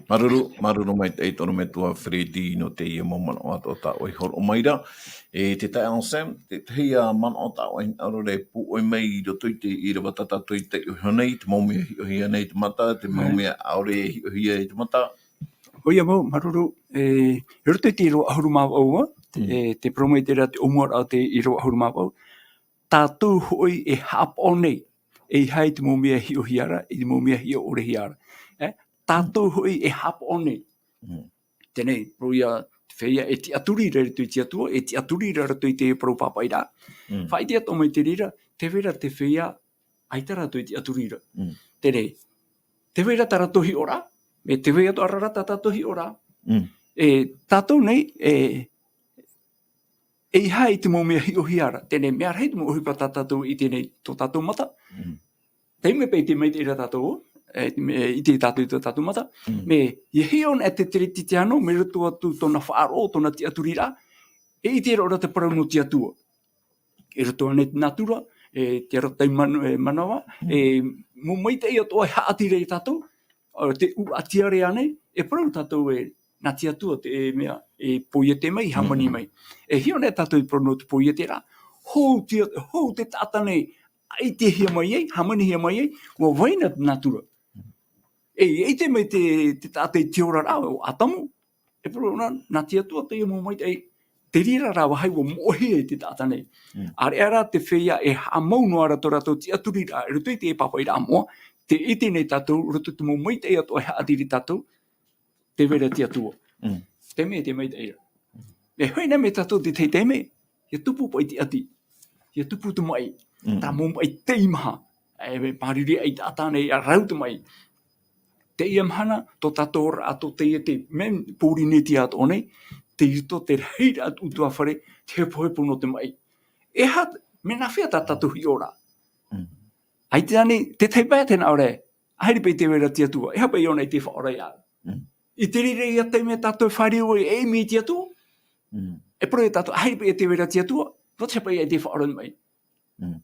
Māuruuru, māuruuru maitaʻi tō ʻorometua Freddy nō teie mau manaʻo atoʻa tā ʻoe i hōroʻa mai ra. E te taeaʻe Sam, te tahi ā manaʻo tā ʻoe i hinaʻaro ra e pūʻoi mai i roto i te ʻīrava tā tātou i taiʻo iho nei, te mau mea e hiʻohia nei te mata, te mau mea ʻaore e hiʻohia i te mata. ʻOia mau, māuruuru, e, i roto i te ʻīrava ʻahuru mā vaʻu, e, te parau mai terā te ʻōmuaraʻa o te ʻīrava ʻahuru mā vaʻu. Tātou hoʻi e haʻapaʻo nei, ʻeiaha i te mau mea e hiʻohia ra, i te mau mea e hiʻo-ʻore-hia ra. E, tātou hoʻi e haʻapaʻo nei. Mm. Teie nei, parau ia, te feiā e tiʻaturi ra i roto i te Atua, e tiʻaturi ra i roto i te parau pāpaʻiraʻa. Mm. Faʻaʻite atoʻa mai te reira, tē vai ra te feiā, ʻaita rātou e tiʻaturi ra. Mm. Teie nei, tē vai ra tā rātou hiʻoraʻa, mea tē vai atoʻa ra tā tātou hiʻoraʻa. Mm. E, tātou nei, e, ʻeiaha i te mau mea hiʻohia ra. Teie nei, mea rahi te mau ʻohipa tā tātou i teie nei, tō tātou mata. Mm. Taime paʻi tē maitaʻi ra tātou, e, mea, ʻite tātou i tō tātou mata. Mm. Mea, ʻia hiʻo anaʻe te teretetiano, mai roto atu tōna faʻaroʻo, tōna tiʻaturiraʻa, e ʻite roa ra te parau nō te Atua. I roto ānei te nātura, e, te arataʻi man-, e, manava, Mm. e, mau maitaʻi atoʻa e haʻati ra ia tātou, ʻo te ʻū ʻātiare ānei, e parau tātou ē, nā te Atua te, e, mea, e pōiete mai, hāmani Mm. mai. E hiʻo anaʻe tātou i te parau nō te pōieteraʻa, hou te, hou te taʻata nei, ʻaitehia mai ai, hāmanihia mai ai, ʻua vai na te nātura. E, e ʻite mai te, te taʻata i te oraraʻa, ʻo Atamu, e parau nā, nā te Atua teie mau maitaʻi, te reira rā vāhi ʻua moʻehia ai te taʻata nei. Mm. ʻĀreʻa rā te feiā e haʻamau noa ra tō rātou tiʻaturiraʻa, i roto i te pāpaʻiraʻa moʻa, tē ʻite nei tātou, i roto i te mau maitaʻi atoʻa e haʻati ra ia tātou, tē vai ra te Atua. Mm. Te mea, te maitaʻi ra. E hoʻi na mai tātou te tahi taime, ʻia tupu paʻi te ʻati. ʻIa tupu te maʻi. Mm. Tā mau maʻi teimaha. E, e pāruru ai te taʻata nei, ʻia rau te maʻi. Teie mahana, tō tātou oraraʻa, tō teie te, mea Pōrīnetia atoʻa nei, tei roto te rahiraʻa ʻutuāfare, te hepohepo nō te maʻi. E aha, mea nāfea tā tātou hiʻoraʻa? Mm. ʻAita ānei, te tahi pae tē nā ʻō ra, ʻaita paʻi tē vai ra te Atua, e aha paʻi ʻōna i te faʻaora iāʻu? Mm. I te reira ia taime tātou e fāriu ai e ʻimi i te Atua. Mm. E parau ia tātou, ʻaita paʻi tē vai ra te Atua, nō te aha paʻi i te faʻaora maʻi? Mm.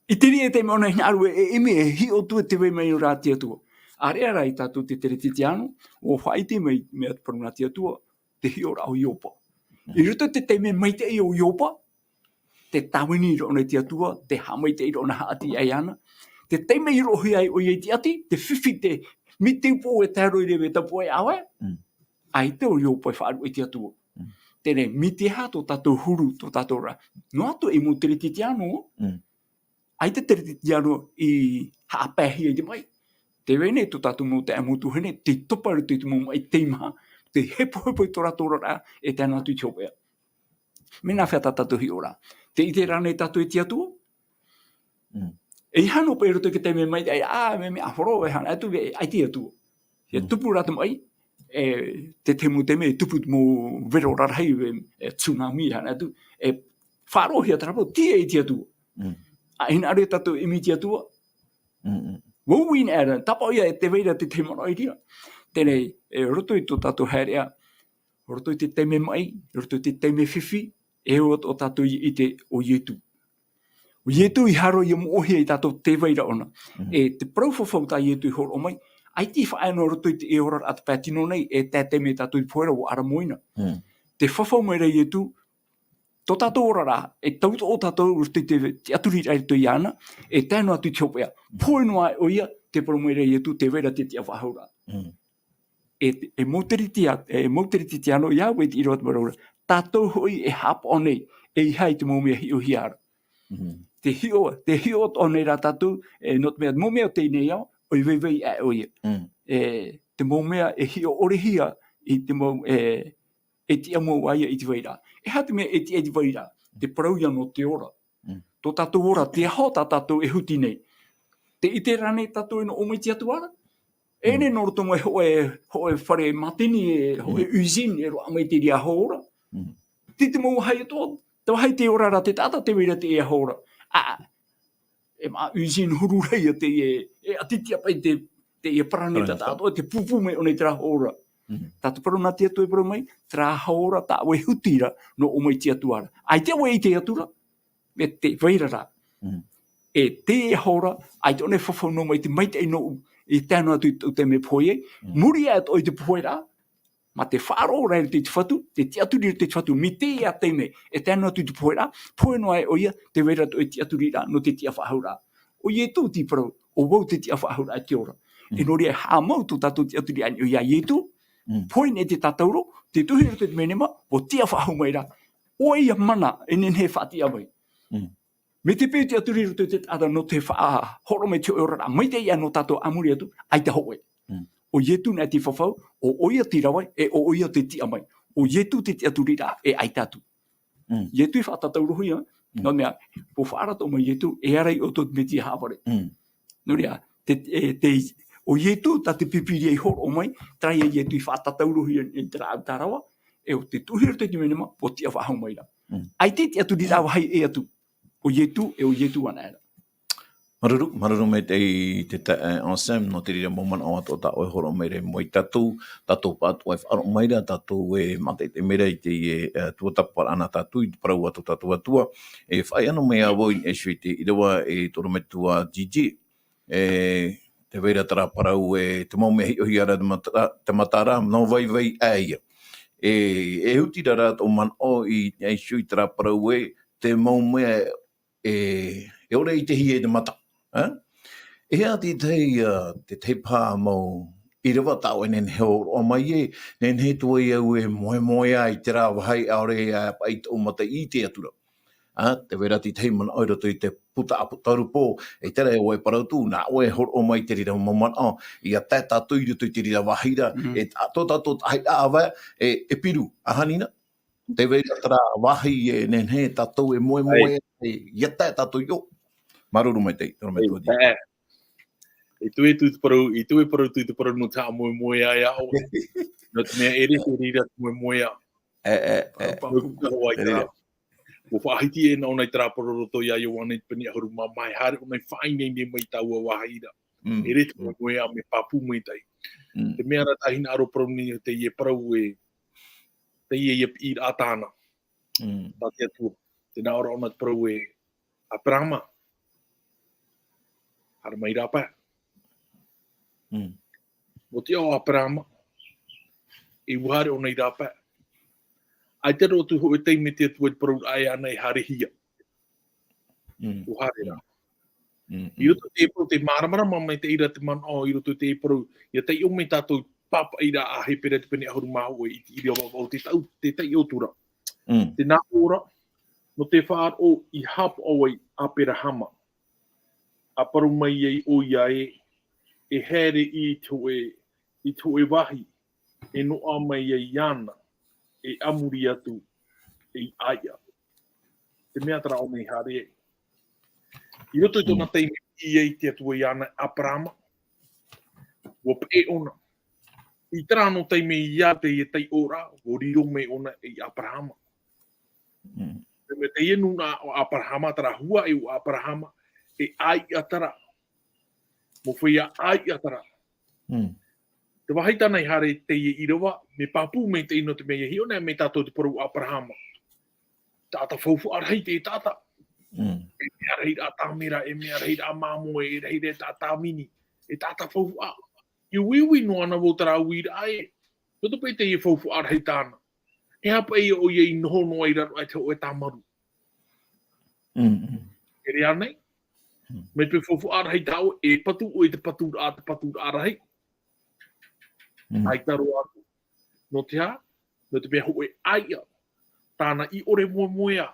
I te reira ia taime ʻōna e hinaʻaro e ʻimi, e hiʻo atu e tē vai mai ra te Atua. ʻĀreʻa rā ia tātou te teretetiano, ʻua faʻaʻite mai, mea te parau nā te Atua, te hiʻoraʻa o Iopa. Mm. I roto i te taime maitaʻi o Iopa, tē tāvini ra ʻōna i te Atua, tē haʻamaitaʻi ra ʻōna haʻati iāna. Te taime i roʻohia ai ʻoia i te ʻati, te fifi, te miti upoʻo e tae roa i reira e tapuaʻe ʻāvae. Mm. ʻAita ʻo Iopa e faʻaruʻe i te Atua. Mm. Teie nei, mea tiʻa tō tātou huru, tō tātou ra. Noa atu e mau teretetiano, Mm. ʻaita te teretetiano i haʻapaehia i te maʻi. Tē vai nei tō tātou mau taeaʻe, mau tuahine, tei topa i roto i te mau maʻi teimaha, tei hepohepo i tō rātou oraraʻa, e tae noa atu i te hopeʻa. Mea nāfea tā tātou hiʻoraʻa? Tē ʻite ra ānei tātou i te Atua? Mm. E ʻeiaha noa paʻi i roto i te taime maitaʻi, ā, mea, mea ʻāfaro, e aha atu, e, ʻaita e Atua. ʻIa Mm. tupu rā te maʻi, e, te tahi mau taime, e tupu te mau vero rarahi, e, e tsunami, e aha atu, e faʻaroʻohia te parau, tīaʻi i te Atua. Mm. ʻA, hinaʻaro ia tātou e ʻimi i te Atua. Mm, mm. ʻUa ui anaʻe ra, tāpaʻo ia e tē vai ra te tahi manaʻo i reira. Teie nei, e roto i tō tātou haereʻa, roto i te taime maʻi, roto i te taime fifi, e ʻua atoʻa tātou i ʻite ʻo Ietu. ʻO Ietu i haere ʻia moʻehia ia tātou tē vai ra ʻōna. Mm. E te parau fafau tā Ietu i hōroʻa mai, ʻaita i faʻaea noa roto i te oraraʻa te pae tino nei, e tae taime tātou i te pohe ra ʻua ʻaramoina. Mm. Tē fafau mai ra Ietu, tō tātou oraraʻa, e tautoʻo tātou i roto i te, te tiʻaturiraʻa i roto iāna, e tae noa atu i te hopeʻa. Mm. Pohe noa ʻoia, tē parau mai ra Ietu, tē vai ra te tiʻafaʻahouraʻa. Mm. E, e mau teretia-, e mau teretetiano, ʻia au e te ʻīrava te mau ra. Tātou hoʻi e haʻapaʻo nei, ʻeiaha i te mau mea hiʻohia ra. Mm. Tē hiʻo, tē hiʻo atoʻa nei ra tātou, e, nō te mea, mau mea o teie nei ao, ʻoi vaivai aʻe ʻoia. Mm. E, te mau mea e hiʻo-ʻore-hia, i te mau, e, e tiʻamau ā ia i te vairaʻa. E aha te mea e tiʻa i te vairaʻa? Te parau ia nō te ora. Mm. Tō tātou ora, te aho tā tātou e huti nei. Tē ʻite ra ānei tātou e nō ʻō mai te Atua ra? E Mm. ʻere nō roto mai hōʻē, hōʻē fare mātini, e hōʻē Mm. usine, e roaʻa mai te reira aho ora. Mm. Tei te mau vāhi atoʻa, te vāhi tē ora ra te taʻata, tē vai ra te aho ora. Ā, e mā usine huru ra ia teie, e ʻatiʻati paʻi te, teie paraneta Paraneta. Taʻatoʻa, tē pūpū mai ʻōna i terā aho ora. Mm. Tā te parau nā te Atua e parau mai, terā aho ora tāʻu e huti ra, nō ʻō mai te Atua ra. ʻAita vau e ʻite atu ra, e tē vai ra rā. Mm. E te aho ra, ʻaita ʻōna e fafau noa mai te maitaʻi nōʻu, i tae noa atu i tō taime pohe ai. Mm. Muri aʻe atoʻa i te pohe ra, mā te faʻaroʻo ra i roto i te Fatu, te tiʻaturi i roto i te Fatu, mai teie taime, e tae noa atu i te pohe ra, pohe noa aʻe ʻoia, tē vai ra tō ʻoe tiʻaturiraʻa, nō te tiʻafaʻahouraʻa. ʻO Ietu tei parau, ʻo vau te tiʻafaʻahouraʻa e te ora. Mm. E nō reira e haʻamau tō tātou tiʻaturiraʻa i niʻa iā Ietu, Mm. pohe nei te tātauro, tē tuhi i roto i te menemā, ʻua tiʻafaʻahou mai ra. ʻO ʻoia mana, e nehenehe e faʻatiʻa mai. Mm. Mai te peu i te tiʻaturi i roto i te taʻata nō te faʻahoro mai te hōʻē oraraʻa maitaʻi nō tātou a muri atu, ʻaita hōʻē. Mm. ʻO Ietu nā te fafau, ʻo ʻoia te rave, e ʻo ʻoia te tiʻa mai. ʻO Ietu te tiʻaturiraʻa, e ʻaita atu. Mm. Ietu i faʻatātaurohia, Mm. nō te mea, ʻua faʻaara atoʻa mai Ietu, e ara i ʻoutou te Metia haʻavare. Mm. Nō reira, te, e, te, ʻo Ietu tā te Pīpīria i hōroʻa mai, terā ia Ietu i faʻatātaurohia i terā ʻau tārava, e ʻo te tuʻu i roto i te menemā, ʻua tiʻa faʻahou mai ra. Mm. ʻAita i te tiʻaturiraʻa vāhi ʻē atu. ʻO Ietu, e ʻo Ietu anaʻe ra. Māuruuru, māuruuru maitaʻi te taeaʻe Anselme, nō te reira mau manaʻo atoʻa tā ʻoe e hōroʻa mai ra i mua ia tātou, tātou pāʻatoʻa e faʻaroʻo mai ra, tātou e mātaʻitaʻi mai ra i te, e, e, tuatāpaparaʻa nā tātou, i te parau a tō tātou Atua, e faʻaea noa mai ā vau i niʻa iho i te ʻīrava, e te ʻorometua Gigi, e, tē vai ra terā parau ē, te mau mea hiʻohia ra te mata-, te matara, nō vai vai ā ia. E, e huti ra rā tō manaʻo i niʻa iho i terā parau ē, te mau mea e, e ʻore i te hia i te mata, ā? E aha te tahi, ā, te tahi paha mau ʻīrava tā ʻoe e nehenehe e hōroʻa mai ē, nehenehe atoʻa au e moemoeā i terā vāhi ʻaore ā paʻi tō ʻoe mata i ʻite atu ra. Ā, tē vai ra te tahi manaʻo i roto i te puta ʻāpōsetolo Paul, e terā ē ʻoe e parau atu, nā ʻoe e hōroʻa mai i te reira mau manaʻo, ʻia tae tātou i roto i te reira vāhi ra, Mm. e tā-, tō tātou tahi ʻāvae, e, e piru, ā, Hanina? Tē vai ra terā vāhi e nehenehe tātou e moemoeā, e, ʻia tae tātou i ʻō. Māuruuru maitaʻi, te ʻorometua Gigi. E, e tuʻu atu te parau, e tuʻu e parau atu te parau nō te haʻamoemoeā ia ʻoe. Nō te mea ʻere te reira te moemoeā. E, e, e. Nō te mea hoʻi terā. Ua faʻahiti ʻē ʻōna i terā parau roto ia Ioane i te pene ʻahuru mā maha, e haere ʻōna i faʻaineine mai i taua vāhi ra. Mm. ʻEre te moemoeā, mea pāpū maitaʻi. Mm. Te mea ra tā hinaʻaro parau nei, teie parau ē, teie ia piʻiraʻa tāna. Mm. Tā te Atua. Tē nā ʻō ra ʻōna te parau ē, Aperahama, haere mai i rāpae. Mm. Nō te ao o Aperahama, e ʻua haere ʻōna i rāpae. ʻAita roa atu hōʻē taime te Atua i parauraʻa iāna e haerehia. Mm. ʻUa haere rā. Mm, mm. I roto i te parau, tē māramarama mai te reira te manaʻo, i roto i te parau, ʻia taiʻo mai tātou i te pāpaʻiraʻa a Hepera te pene ʻahuru mā hōʻē i te ʻīrava vaʻu, te tau, te taiʻo atu ra. Mm. Tē nā ʻō ra, nō te faʻaroʻo i haʻapaʻo ai Aperahama. ʻA parau mai ai ʻoia ē, e haere i te hōʻē, i te hōʻē vāhi, e noaʻa mai ai iāna, e a muri atu, ei ʻāiʻa. Te mea terā ʻōna i haere ai. I roto i tōna Mm. taime i ʻite ai te Atua iāna e Aperahama, ʻua peʻe ʻōna. I terā noa taime i ʻō teie taiʻoraʻa, ʻua riro mai ʻōna ei Aperahama. Mm. Te mea teie nūnaʻa o Aperahama, terā huaʻai o Aperahama, e ʻāiʻa terā. Mau feiā ʻāiʻa terā. Mm. Te vāhi tāna i haere i teie ʻīrava, mea pāpū maitaʻi nō te mea ʻia hiʻo anaʻe mai tātou te parau o Aperahama. Taʻata faufaʻa rahi te taʻata. Mm. E mea rahi rā tāmera, e mea rahi rā māmoe, e rahi rā tā-, tāvini, e taʻata faufaʻa. I uiui noa ana vau terā uiraʻa ē. Nō te mea teie faufaʻa rahi tāna. E aha paʻi ʻoia i noho noa i raro aʻe i te hōʻē tāmaru. Mm, mm. ʻEre ānei? Mm. Mai te faufaʻa rahi tā ʻoe, e patu ʻoe i te paturaʻa, te paturaʻa rahi. Mm. ʻAita roa atu. Nō te aha? Nō te mea hōʻē ʻāiʻa. Tāna i ʻore moemoeā.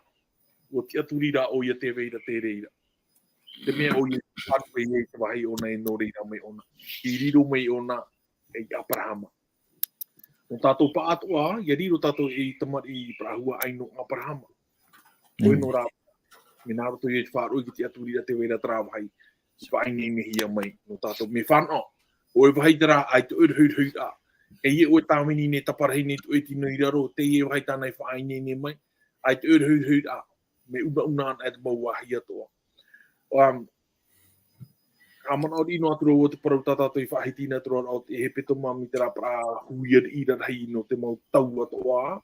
ʻUa tiʻaturi rā ʻoia tē vai ra te reira. Te mea ʻoia i faʻaruʻe ai te vāhi ʻōna e nō reira mai ʻōna. I riro mai ʻōna, ei Aperahama. Nō tātou pāʻatoʻa, ʻia riro tātou ei tamariʻi parahuraʻa ʻino Aperahama. ʻOia Mm. nō rā, mea nā roto ia i te faʻaroʻo i te tiʻaturiraʻa tē vai ra terā vāhi, i faʻaineinehia mai nō tātou. Mea fānaʻo, hōʻē vāhi terā, ʻaita ʻoe rohirohiraʻa. E ʻia ʻoe tāvini nei taparahi nei tō ʻoe tino i raro, teie vāhi tāna i faʻaineine mai, ʻaita ʻoe rohirohiraʻa. Mea unauna ana e te mau vāhi atoʻa. Um, ʻA manaʻo riʻi noa atu ra vau te parau tā tātou i faʻahiti nei atu ra o te hepetoma mai terā parau huia riʻi rarahi nō te mau tau atoʻa.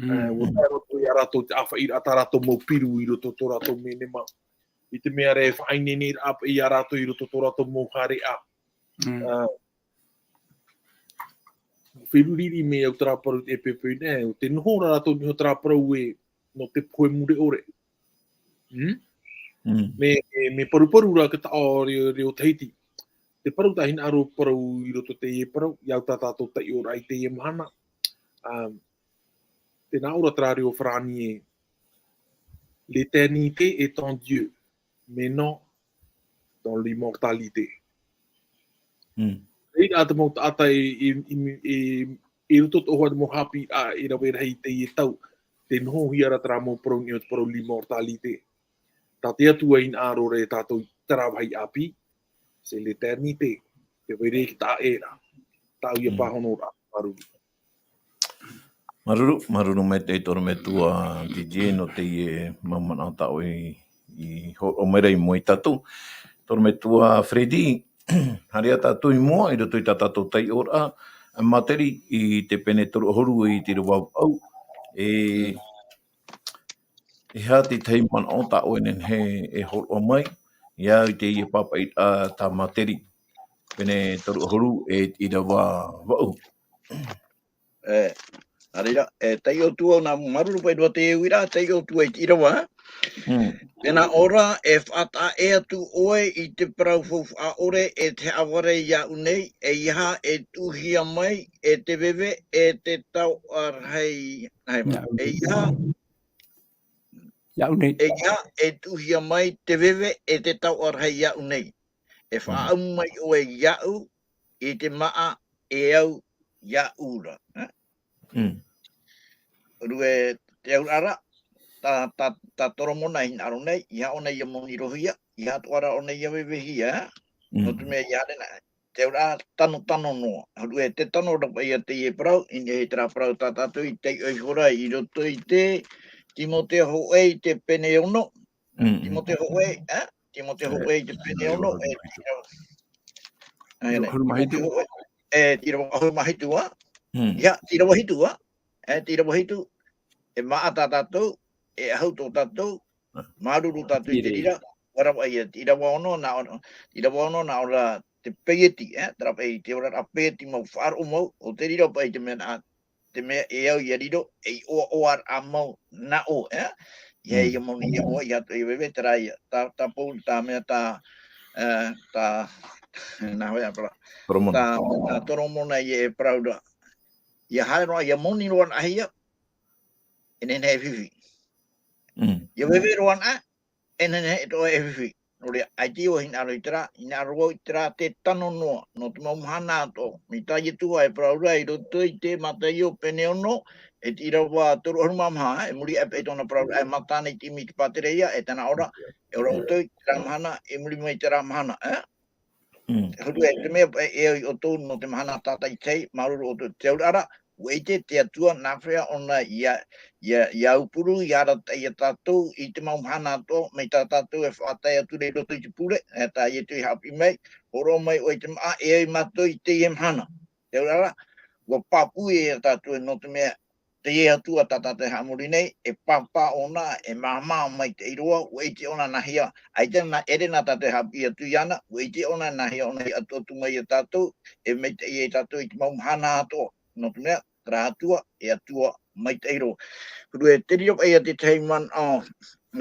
Mm, Eh, ʻua mm. tae roto ia rātou te ʻāfaʻiraʻa tā rātou mau piru i roto tō rātou menema. I te mea ra e faʻaineineraʻa paʻi ia rātou i roto tō rātou mau haereʻa. Mm. Eh, feruri riʻi mai au terā parau e pēpē nei, ʻo te noho ra rātou niho terā parau ē, nō te pohe mure ʻore. Hmm? Mm. Me, me, me paruparu rā te taʻo reo, reo Tahiti. Te parau tā hinaʻaro parau i roto teie parau, i au tā tātou taiʻoraʻa i teie mahana. Um, tē nā ʻō ra terā reo Farāni ē, L'éternité est en Dieu, mais non dans l'immortalité. Mm. Reira te mau taʻata i, i, i, i, i roto tō hoa te mau haʻapiʻiraʻa i rave rahi i teie tau, te nohohia ra terā mau parau i niʻa i te parau l'immortalité. Tā te Atua i hinaʻaro ra ia tātou i terā vāhi ʻāpī, c'est l'éternité, te vai ra i te taʻa ʻē ra, tāʻu ia Mm. pāhonoraʻa, māuruuru. Māuruuru, māuruuru maitaʻi tō ʻorometua Didier nō teie mau manaʻo tā ʻoe i, i hōroʻa mai ra i mua ia tātou. Tō ʻorometua Freddy, haere ā tātou i mua, i roto i tā tātou taiʻoraʻa, ʻa Materi i te pene toru ʻahuru i te ʻīrava vaʻu. E, e aha te tahi manaʻo tā ʻoe e nehenehe e hōroʻa mai, i au i teie pāpaʻiraʻa tā Materi, pene toru ʻahuru e te ʻīrava vaʻu. E, ā reira, e, taiʻo atu vau nā, māuruuru paʻi roa te uiraʻa, taiʻo atu vau i te ʻīrava, ā? Mm. Tē nā ʻō ra, e faʻataʻa ʻē atu ʻoe i te parau faufaʻa ʻore e te haʻavare iāʻu nei, eiaha e tuʻuhia mai, e te veve, e te taoʻa rahi, hai, Iāʻu nei. eiaha, Iāʻu nei. eiaha e tuʻuhia mai, te veve, e te taoʻa rahi iāʻu nei. E Mm. faʻaʻamu mai ʻoe iāʻu, i te māʻa e au iāʻu ra. Ā? Mm. Rue te auraʻa ra, tā, tā, tā Toromona i hinaʻaro nei, ʻeiaha ʻōna ia moni rohia, ʻeiaha atoʻa ra ʻōna ia vevehia, ā? Mm. Nō te mea ʻia haere na, te auraʻa tano, tano noa. Rue te tano ra paʻi ia teie parau, i niʻa i terā parau tā tātou i taiʻo iho ra i roto i te Timoteo hōʻē i te pene ono, Mm, mm. Timoteo hōʻē, ā? Timoteo E, hōʻē i te pene ono, e, ʻahuru mā hitu. Timoteo hōʻē, e, te ʻīrava ʻahuru mā hitu, ā? Mm. ʻIa, te ʻīrava hitu, ā? E, te ʻīrava hitu, e māʻa tā tātou, e ʻahu tō tātou, Ā. māuruuru tātou i te reira, ʻua rave ia, te ʻīrava ono, nā ʻō, te ʻīrava ono, nā ʻō ra te peieti, e, terā paʻi te oraraʻa peieti mau, faʻaroʻo mau, ʻo te reira paʻi te mea nā, te mea e au ʻia riro, ei ʻoaʻoaraʻa mau nā ʻō, e? ʻIa, Mm. ʻia moni, ʻia ʻoaʻoa, ʻia atoʻa, ʻia veve, terā ia, tā, tā Paul, tā mea, tā, e, tā, nā hea parau. Toromona. Tā, tā Toromona ïa e parau ra. ʻIa haere roa, ʻia moni roa anaʻe ïa, e nehenehe e fifi. Mm. ʻIa veve roa anaʻe, e nehenehe atoʻa e fifi. Nō reira, ʻaita vau i hinaʻaro i terā, hinaʻaro vau i terā te tano noa, nō te mau mahana atoʻa. Mai tā Ietu e parau ra i roto i te Mataio pene ono, e te ʻīrava toru ʻahuru mā maha, e muri aʻe paʻi tōna parau ra, e mata nei te ʻimi i te pātereia, e tē nā ʻō ra, e ora ʻoutou i terā mahana, e muri mai i terā mahana, e? Mm. Huru e te mea, e, e au ia ʻoutou nō te mahana tātaʻitahi, māuruuru ʻoutou i te auraʻa ra, ʻua ʻite te Atua nā hea ʻōna ʻia, ʻia, ʻia aupuru, ʻia arataʻi ia tātou i te mau mahana atoʻa, mai tā tātou e faʻatae atu ra i roto i te pure, e tā Ietu i haʻapiʻi mai, hōroʻa mai ʻoe i te māʻa, e au ia mātou i teie mahana. Te auraʻa ra, ʻua pāpū ia tātou nō te mea, teie Atua tā tātou e haʻamori nei, e pāpā ʻōna, e māmā maitaʻi roa, ʻua ʻite ʻōna nā hea, ʻaita nā ʻere nā tātou e haʻapiʻi atu iāna, ʻua ʻite ʻōna nā hea ʻōna i ʻatuʻatu mai ia tātou, e maitaʻi ia tātou i te mau mahana atoʻa, nō te mea, terā Atua, e Atua maitaʻi roa. Huru e te reira paʻi ia te tahi manaʻo,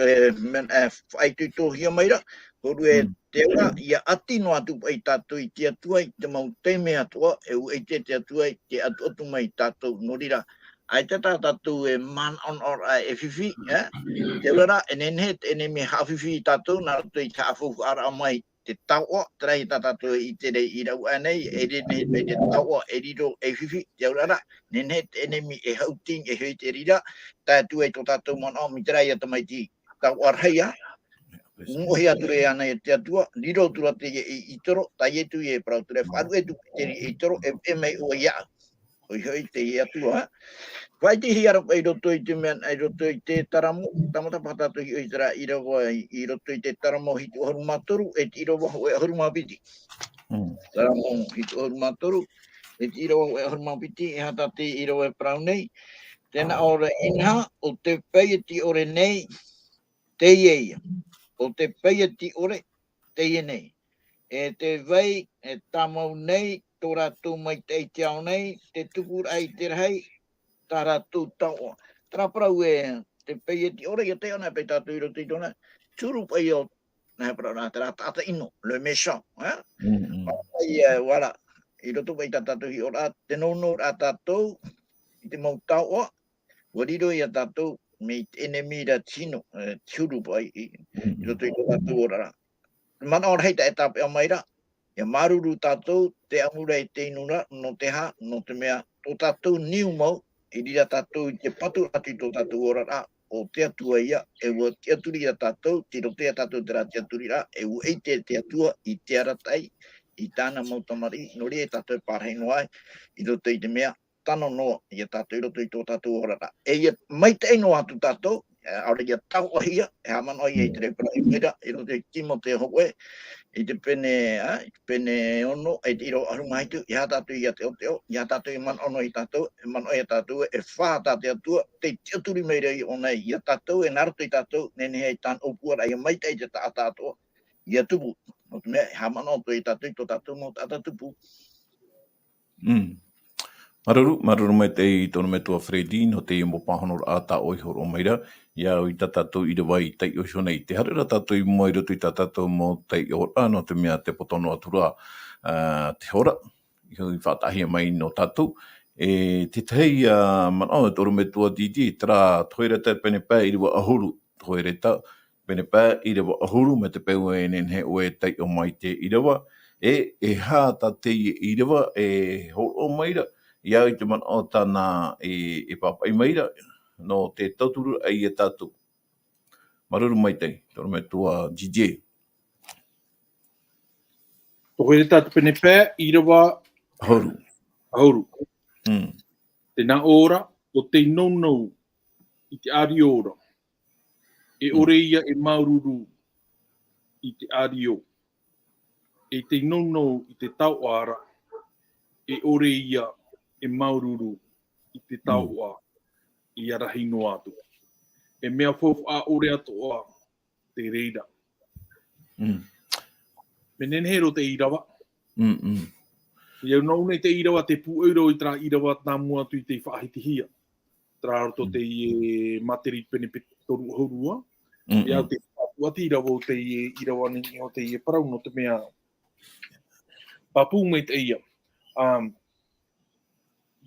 e, mea, e, faʻaitoitohia mai ra, huru e Mm. te auraʻa, ʻia ʻati noa atu paʻi tātou i te Atua i te mau taime atoʻa, e ʻua ʻite te Atua i te ʻatuʻatu mai ia tātou, nō reira, ʻaita tā tātou e manaʻonaʻoraʻa e fifi, e? Te auraʻa, e nehenehe te ʻenemi e haʻafifi ia tātou, nā roto i te haʻafaufaʻaraʻa mai, te taoʻa, terā ia tā tātou e ʻite ra i rave aʻe nei, e nehenehe paʻi te taoʻa e riro ei fifi, te auraʻa ra, nehenehe te ʻenemi e haʻutini, e hoʻi i te reira, tae atu ai tō tātou manaʻo, mai terā ia tamaiti taoʻa rahi ā, moʻehia atu ra iāna e te Atua, riro atu ra teie ʻītoro, tā Ietu e parau atu ra, faʻaruʻe atu i te ʻītoro, e, e mai ʻoe iāʻu. ʻOia hoʻi teie Atua. Faʻaʻitehia ra paʻi i roto i te mea, i roto i te Taramo, tāmata paha tātou i hiʻo i terā ʻīrava i, i roto i te Taramo hitu ʻahuru mā toru, e te ʻīrava hōʻē ʻahuru mā piti. Mm. Taramo hitu ʻahuru mā toru, e te ʻīrava hōʻē ʻahuru mā piti, e aha tā te ʻīrava e parau nei. Tē nā ʻō ra, inaha, ʻo te peieti ʻore nei, teie ïa. ʻO te peieti ʻore, teie nei. E te vai, e tāmau nei, tō rātou maitaʻi i te ao nei, te tupuraʻa i te rahi, tā rātou taoʻa. Terā parau e, te peieti ʻore, ʻia taiʻo anaʻe paʻi tātou i roto i tōna, turu paʻi ʻo, nā hea parau ra, terā taʻata ʻino, le méchant, e? Mm, mm. Paʻi, e, voilà, i roto paʻi tā tātou hiʻoraʻa, te nounou ra tātou, i te mau taoʻa, ʻua riro ia tātou, mai te ʻenemi ra tino, e, te huru paʻi i, i roto i tō tātou oraraʻa. Manaʻo rahi tā e tāpeʻa mai ra, ia māuruuru tātou, te ʻamuraʻa i te inu ra, nō te aha, nō te mea, tō tātou niu mau, i reira tātou i te patu atu i tō tātou oraraʻa, ʻo te Atua ia, e ʻua tiʻaturi ia tātou, tei roto ia tātou terā tiʻaturiraʻa, e ʻua ʻite te Atua i te arataʻi, i tāna mau tamariʻi, nō reira tātou e pārahi noa ai, i roto i te mea, tano noa ia tātou i roto i tō tātou oraraʻa. E ia maitaʻi noa atu tātou, e, ʻaore ia taoʻahia, e haʻamanaʻo ia i te reira parau i maira, i roto i Timoteo hōʻē, i te pene, a, i te pene ono, e te ʻīrava ʻahuru mā hitu, ʻeiaha tātou ia teʻoteʻo, ʻeiaha tātou ia manaʻo noa ia tātou, e manaʻo ia tātou, e faʻahou tā te Atua, tei tiʻaturi maira ia ʻōna ia tātou, e nā roto ia tātou, nehenehe ai tāna ʻōpuaraʻa ia maitaʻi te taʻata atoʻa, ia tupu. Nō te mea, e haʻamanaʻo atoʻa ia tātou i tō tātou mau taʻata tupu. Mm. Māuruuru, māuruuru maitaʻi tō ʻorometua Freddy, nō teie mau pāhonoraʻa tā ʻoe i hōroʻa mai ra, ia au i tā tātou ʻīrava i taiʻo iho nei. Tē haere ra tātou i mua i roto i tā tātou mau taiʻoraʻa, nō te mea tē poto noa atu ra, ā, te hora, i faʻataʻahia mai nō tātou. E tētahi, ā, manaʻo, tō ʻorometua Didi, terā, te hōʻē reta pene pae ʻīrava ʻahuru, te hōʻē reta pene pae ʻīrava ʻahuru, mai te peu e nehenehe ʻoe e taiʻo mai te ʻīrava, e, e aha tā teie ʻīrava e hōroʻa mai ra, ia au i te manaʻo tāna e, e pāpaʻi mai ra, nō te tauturu ai ia tātou. Māuruuru maitaʻi, tō ʻorometua D J. Te hōʻē reta pene pae ʻīrava ʻahuru. ʻAhuru. Mm. Tē nā ʻō ra, ʻo tei nounou i te ʻārio ra, e ʻore ia e māuruuru i te ʻārio. E tei nounou i te taoʻa ra, e ʻore ia e māuruuru i te taoʻa ia rahi noa atu. E mea faufaʻa ʻore atoʻa te reira. Mm. Mea nehenehe roa te ʻīrava. Mm, mm. Ia nō nei te ʻīrava te pūʻohu roa i terā ʻīrava nā mua atu i te faʻahitihia. Terā roto teie Māteri pene pe-, toru ʻahuru ua. Mm, ia mm. Te pāpū atu ra vau teie ʻīrava nei o teie parau nō te mea pāpū mai teie. Um,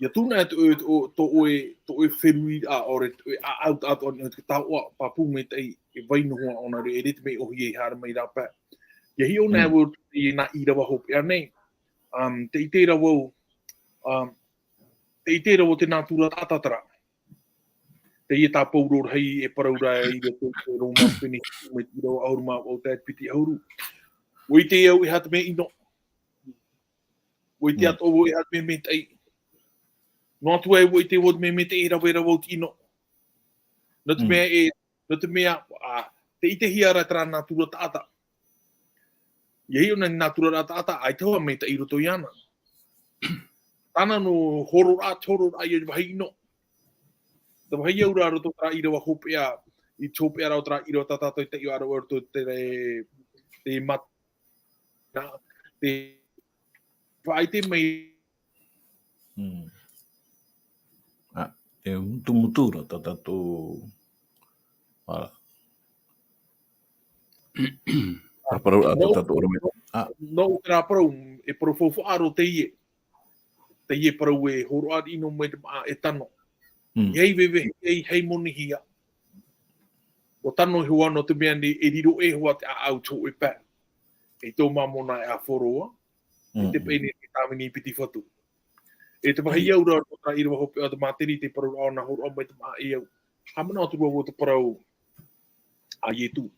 ia tūna e tō, tō, tō ʻoe, tō ʻoe feruri, ā, ʻaore tō ʻoe ʻāʻau, ā, tō ʻoe taoʻa, pāpū mai teie, e vai noa ʻōna ra, e rite mai ʻōhie e haere mai rāpae. Ia hiʻo nei vau i nā ʻīrava hopeʻa nei, um, tē ʻite ra vau, um, tē ʻite ra vau te nātura taʻata terā. Teie tā Pauro rahi e parau ra i roto i te Roma pene hitu mai te ʻīrava ʻahuru mā vaʻu tae piti ʻahuru. ʻUa ʻite au e aha te mea ʻino. ʻUa ʻite atoʻa vau e aha te mea maitaʻi. Noa atu ai ʻua ʻite vau te mea maitaʻi e rave ra vau te ʻino. Nō te mea e, nō te mea, ā, tē ʻitehia ra terā nātura taʻata. Ia hiʻo nei nātura ra taʻata, ʻaita hoʻi maitaʻi i roto iāna. Tāna nō hororaʻa, te hororaʻa ia vāhi ʻino. Te vāhi au ra roto terā ʻīrava hopeʻa, i te hopeʻa ra o terā ʻīrava tā tātou i taiʻo ra roto te, te mat-, nā, te faʻaʻite mai. Mm. Ā, e mutumutu ra tā tātou, ā, tā parau, ā, tā tātou ʻorometua. Ā. Nō terā parau, e parau faufaʻa roa teie. Teie parau e horoʻa ʻino mai te māʻa e tano. Mm. ʻEiaha e vevehe, ʻeiaha e monihia. ʻUa tano hoʻi nō te mea nei e riro ʻē hoʻi te ʻāʻau i te hōʻē pae. E tō māmona e ʻāfaro ā, e te pene e tāvini piti fatu. E te vāhi au ra, nō terā ʻīrava hopeʻa o te Māteri, te parau ra ʻōna horoʻa mai te māʻa e au. Haʻamanaʻo atu ra vau te parau a Ietu.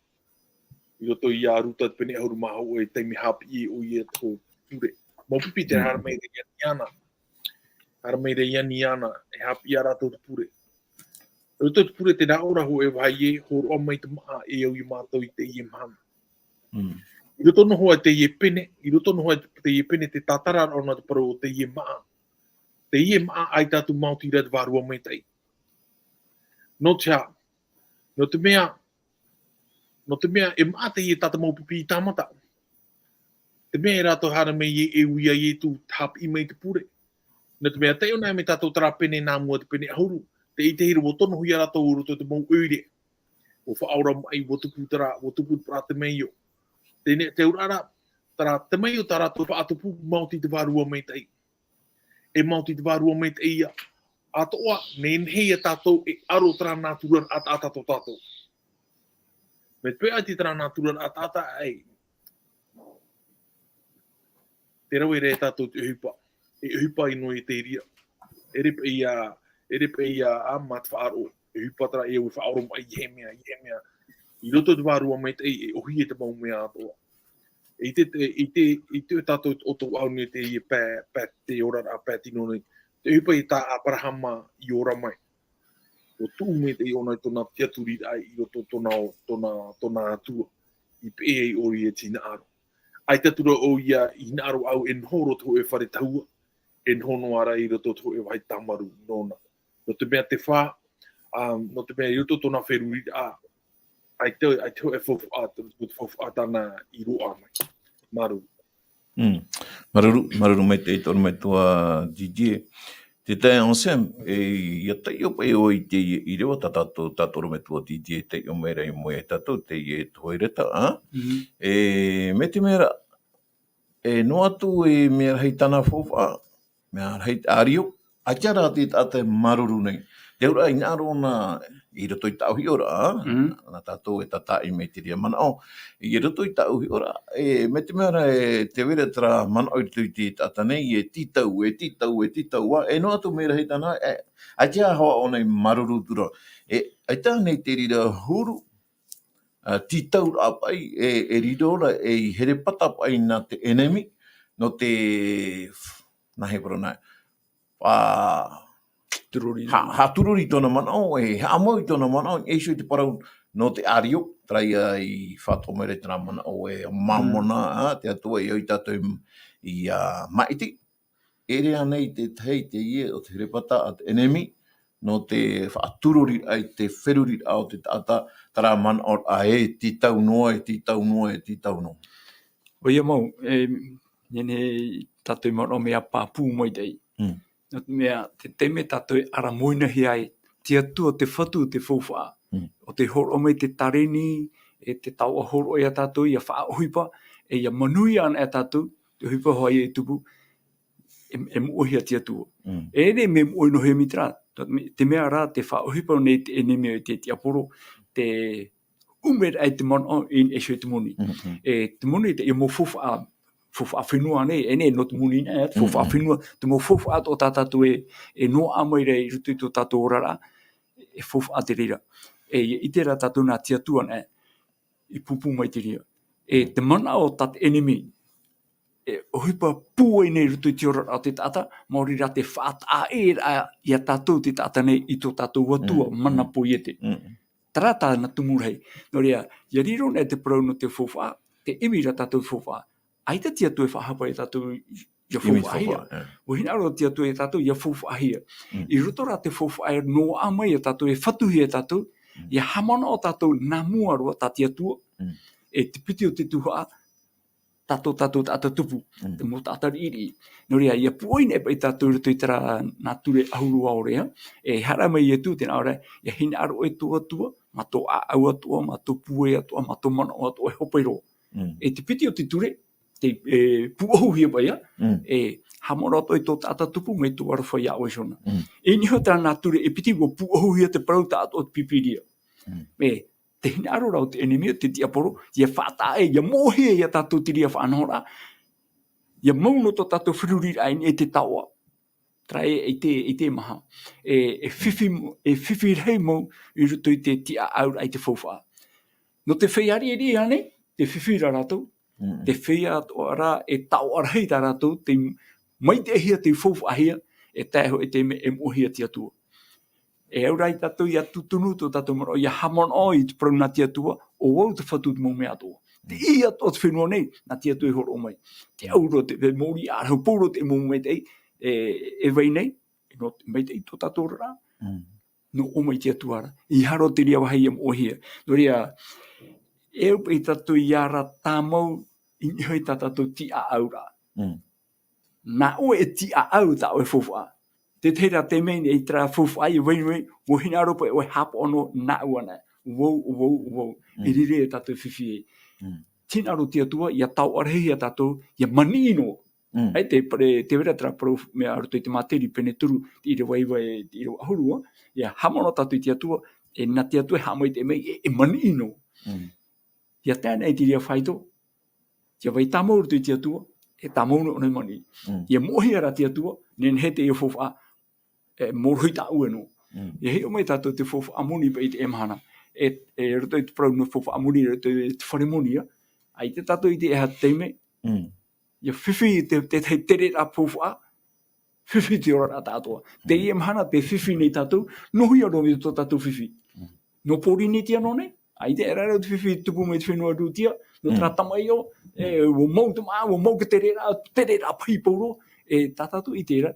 I roto ia Ruta te pene ʻahuru mā hōʻē, e taime haʻapiʻi ʻoia i te pure. Mau pipi te haere mai ra i ani iāna. Haere mai ra i ani iāna, e haʻapiʻi ia rātou te pure. I roto i te pure tē nā ʻō ra hoʻi e vāhi ē, horoʻa mai te māʻa e au ia mātou i teie mahana. Mm. I roto noa hoʻi teie pene, i roto noa hoʻi teie pene te tātara ra ʻōna te parau o teie māʻa. Teie māʻa ʻaita atu maoti ra te Vārua Maitaʻi. Nō te aha, nō te mea, nō te mea e māʻa teie tātou mau pipi i tāmata. Te mea e rātou haere mai e, e ui ia Ietu haʻapiʻi mai te pure. Nō te mea taiʻo nei mai tātou terā pene nā mua te pene ʻahuru. Tē ʻitehia ra ʻua tonohia rātou i roto i te mau ʻoire. ʻUa faʻaora mai, ʻua tupu terā, ʻua tupu terā temeio. Teie nei te auraʻa ra, terā temeio tā rātou faʻatupu, maoti te Vārua Maitaʻi. E maoti te Vārua Maitaʻi ia. atoʻa, nehenehe ia tātou e aro terā nātura ʻataʻata tō tātou. Mai te peu ʻaita terā nātura ʻataʻata, ʻae. Te rave ra e tātou te ʻohipa. E ʻohipa ʻino i te reira. ʻEʻere paʻi ia, ʻeʻere paʻi ia, ā, mā te faʻaroʻo. E ʻohipa terā e au e faʻaoromaʻi i he mea, i he mea. I roto i te vārua maitaʻi, e ʻōhie te mau mea atoʻa. I te, i te, i te tātou o tō au nei te ia pae, pae te oraraʻa pae tino nei. Te ʻohipa i tā Aperahama i ora mai. ʻUa tuʻu maitaʻi ʻōna i tōna tiaturiraʻa i roto tōna, tōna, tōna Atua. I peʻe ai ʻoia i te hinaʻaro. ʻAita atu ra ʻoia i hinaʻaro au e noho roto i te hōʻē fare tahua. E noho noa ra i roto i te hōʻē vāhi tāmaru nōna. Nō te mea te fā, ā, nō te mea i roto tōna feruriraʻa, ʻaita, ʻaita hōʻē faufaʻa, te, te faufaʻa tāna i roaʻa mai. Māuruuru. Mm. Māuruuru, māuruuru maitaʻi te ʻorometua Didier. Te taeaʻe Anselme, e, ʻia taiʻo paʻi ʻoe i te, i reva tā tātou, tā te ʻorometua Didier, taiʻo mai ra i mua ia tātou, teie te hōʻē reta, ā? Mhm. E, mai te mea ra, e noa atu e mea rahi tāna faufaʻa, mea rahi te ʻārio, ʻaita rā te taʻata e māuruuru nei. Te auraʻa i hinaʻaro ʻōna i roto i tāʻu hiʻoraʻa, Mm. nā tātou e tātaʻi mai te reira manaʻo. I roto i tāʻu hiʻoraʻa, e, mai te mea ra e te vai ra terā manaʻo i roto i te taʻata nei, e tītau, e tītau, e tītau, ā, e noa atu mea rahi tāna, e, ʻaita hoʻi ʻōna i māuruuru atu ra. E, ʻaita nei te reira huru, ā, tītauraʻa paʻi, e, e riro ra, e i herepata paʻi nā te ʻenemi, nō te, nā hea parau nā, ā, Turori. ha-, haʻaturori tōna manaʻo, e haʻamau i tōna manaʻo, e iho i te parau nō te ʻārio, terā ia i faʻatoʻa mai ra i terā manaʻo e Māmona, ā, te Atua i au i tātou i, i, ā, maʻiti. ʻEʻere ānei te tahi teie o te herepata a te ʻenemi, nō te faʻaturori ai te feruriraʻa o te taʻata, terā manaʻo, ā, e tītau noa, e tītau noa, e tītau noa. ʻOia mau, e, nehenehe tātou e manaʻo mea pāpū maitaʻi. Mm. Nō te mea, te taime tātou e ʻaramoinahia ai, te Atua te Fatu o te faufaʻa. Mm. ʻO tē hōroʻa mai te tareni, e te taoʻa hōroʻa ia tātou, ʻia faʻaʻohipa, e ʻia manuia anaʻe ia tātou, te ʻohipa hoʻi e tupu, e, e moʻehia te Atua. Mm. E rave mea moʻe noa mai terā. Te me-, te mea rā, tē faʻaʻohipa nei te ʻenemi e te tiaporo, te ʻume ai te manaʻo i niʻa iho i te moni. Mm, mm. E te moni, teie mau faufaʻa, faufaʻa fenua nei, e nehenehe nō te moni nei, e te faufaʻa Mm, mm. fenua, te mau faufaʻa atoʻa tā tātou e, e noaʻa mai ra i roto i tō tātou oraraʻa, e faufaʻa te reira. E, ʻia ʻite ra tātou nā te Atua nei, i pūpū mai te reira. E te manaʻo tā te ʻenemi, e ʻohipa pūai nei i roto i te oraraʻa o te taʻata, maori rā te faʻataʻa ʻē ra ia tātou te taʻata nei i tō tātou Atua, Mm, mana mm. poiete. Mm. Terā tāna tumu rahi. Nō reira, ʻia riro nei te parau nō te faufaʻa, tē ʻimi ra tātou faufaʻa. ʻAita te Atua e faʻahapa ia tātou ʻia ʻImi faufaʻahia. faufaʻa, e. ʻUa hinaʻaro te Atua ia tātou, ʻia faufaʻahia. Mm. I roto rā te faufaʻa e noaʻa mai ia tātou, e fatuhia ia tātou, Mm. ʻia haʻamanaʻo tātou nā mua roa tā te Atua, Mm. e te piti o te tuhaʻa, tātou, tātou taʻata tupu, Mm. te mau taʻata riʻiriʻi. Nō reira, ʻia pūai nei paʻi tātou i roto i terā nā ture ʻahuru ʻaore, ā? E haere mai Ietu, tē nā ʻō ra, ʻia hinaʻaro ʻoe i tō Atua, mā tō ʻāʻau atoʻa, mā tō pūai atoʻa, mā tō manaʻo atoʻa, e hope roa. Mm. E te piti o te ture, te, e, pūʻohuhia paʻi, ā? Mm. E, haʻamanaʻo atoʻa i tō taʻata tupu, mai tō aroha iā ʻoe iho na. Mm. E niʻa iho terā nā ture e piti, ʻua pūʻohuhia te parau taʻatoʻa o te Pīpīria. Mm. E, te hinaʻaro ra o te ʻenemi, o te tiaporo, ʻia faʻataʻa, ʻia moʻehia ia tātou te reira faʻanahoraʻa, ʻia mau noa tō tātou feruriraʻa i niʻa i te taoʻa. Terā e, i te, i te maha. E, e fifi, e fifi rahi mau i roto i te tiʻaʻauraʻa i te faufaʻa. Nō te feiā riʻiriʻi ānei, tē fifi ra rātou, Mm. tē feiā atoʻa ra, e taoʻa rahi tā rātou, tē maitaʻihia, tē faufaʻahia, e tae hoʻi te mea e moʻehia te Atua. E au ra ia tātou ʻia tūtunu tō tātou manaʻo, ʻia haʻamanaʻo i te parau nā te Atua, ʻo vau te Fatu o te mau mea atoʻa. Te Mm. ʻī atoʻa o te fenua nei, nā te Atua e hōroʻa mai. Te Mm. au roa, te, te mōrī ʻārahu, pau roa te mau maitaʻi, e, e vai nei, e nō, maitaʻi tō tātou oraraʻa. Mm. Nō ʻō mai te Atua ra. ʻEiaha roa te reira vāhi ʻia moʻehia. Nō reira, e au paʻi tātou ʻia ara tāmau i niʻa i tā tātou tiʻaʻauraʻa. Mm. Nā ʻoe e tiʻaʻau tā ʻoe faufaʻa. Te tahi ra te mea i terā faufaʻa i vai nei, ʻua hinaʻaro paʻi ʻoe e haʻapaʻo noa nāʻu anaʻe. Vau, vau, vau. Mm. E riro ia tātou e fifi ai. Mm. Tē hinaʻaro te Atua, ʻia taoʻa rahi ia tātou, ʻia maniʻi noa. Mm. Ai te pare, te vera terā parau mea a roto i te Māteri pene toru, te ʻīrava iva e te ʻīrava ʻahuru, ā. ʻIa haʻamanaʻo tātou i te Atua, e nā te Atua e haʻamaitaʻi mai, e, e maniʻi noa. Mm. ʻIa tae ana i te reira faito, ʻia vai tāmau roto i te Atua, e tāmau noa ʻōna i maniʻi. Mm. ʻIa moʻehia rā te Atua, nehenehe teie faufaʻa, e, mōrohi tāʻu e noa. Mm. ʻIa hiʻo mai tātou te faufaʻa moni paʻi i teie mahana. E, e roto i te parau nō faufaʻa moni, roto i te fare moni, ā. ʻAita tātou i te ʻeiaha taime. Mm. ʻIa fifi te, te, te, te tereraʻa faufaʻa. Fifi te oraraʻa tātou. Mm. Teie mahana, tē fifi nei tātou. Nō hea roa mai tō tātou fifi. Mm. Nō Pōrīnetia noa nei. ʻAita e rave ra te fifi tupu mai te fenua Rūtia. Nō terā Mm. tamaʻi ʻō. E, Mm. ʻua mau te māʻa, ʻua mau te tereraʻa, tereraʻa pahi pauroa. E, tā tātou i terā.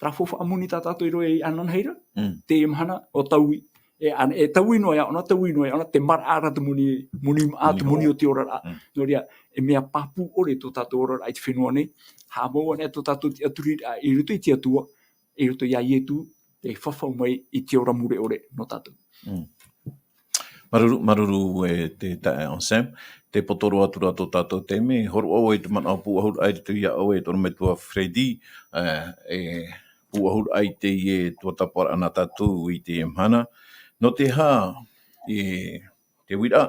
Terā faufaʻa moni tā tātou i roaʻa ananahi ra, Mm. teie mahana, ʻo taui. E, an-, e taui noa ia ʻōna, taui noa ia ʻōna, te maraʻa ra te moni, moni māʻa, te Moni moni hoa. o te oraraʻa. Mm. Nō reira, e mea pāpū ʻore tō tātou oraraʻa i te fenua nei, haʻamau ana tō tātou tiʻaturiraʻa i roto i te Atua, i roto ia Ietu, tē fafau mai i te ora mure ʻore nō tātou. Mm. Māuruuru, māuruuru e te taeaʻe Anselme, tē poto roa atu ra tō tātou taime, hōroʻa ʻoe i te manaʻo pūʻohuraʻa i roto ia ʻoe e te ʻorometua Freddy, e, e pūʻohuraʻa i teie tuatāpaparaʻa nā tātou i teie mahana. Nō te aha, e, te uiraʻa,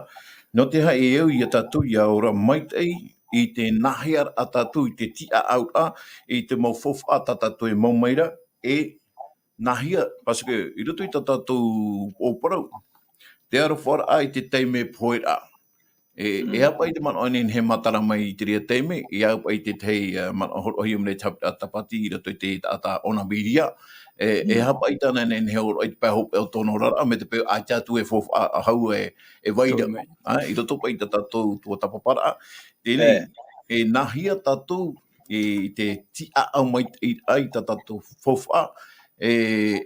nō te aha e au ia tātou ʻia ora maitaʻi i te nāhearaʻa tātou i te tiʻaʻauraʻa, i te mau faufaʻa tā tātou e mau mai ra, e nāhea, parce que i roto i tā tātou ʻōparau, te arofaraʻa i te taime poheraʻa. E, e Mm. aha paʻi te manaʻo e nehenehe e matara mai i te reira taime, e aha paʻi te tahi, e, manaʻo hōroʻahia mai nei te haʻapiʻiraʻa Tāpati i roto i te taʻata ʻōna Biria, e, e Mm. aha paʻi tāna e nehenehe e hōroʻa i te pae hopeʻa o tōna oraraʻa, mai te peu ʻaita atu e faufaʻa hau e, e vai ra. Tau mai. Ā, i roto paʻi i tā tātou tuatāpaparaʻa. Teie nei, E. e nāhea tātou i te tiʻaʻau maitaʻi i tā tātou faufaʻa, e,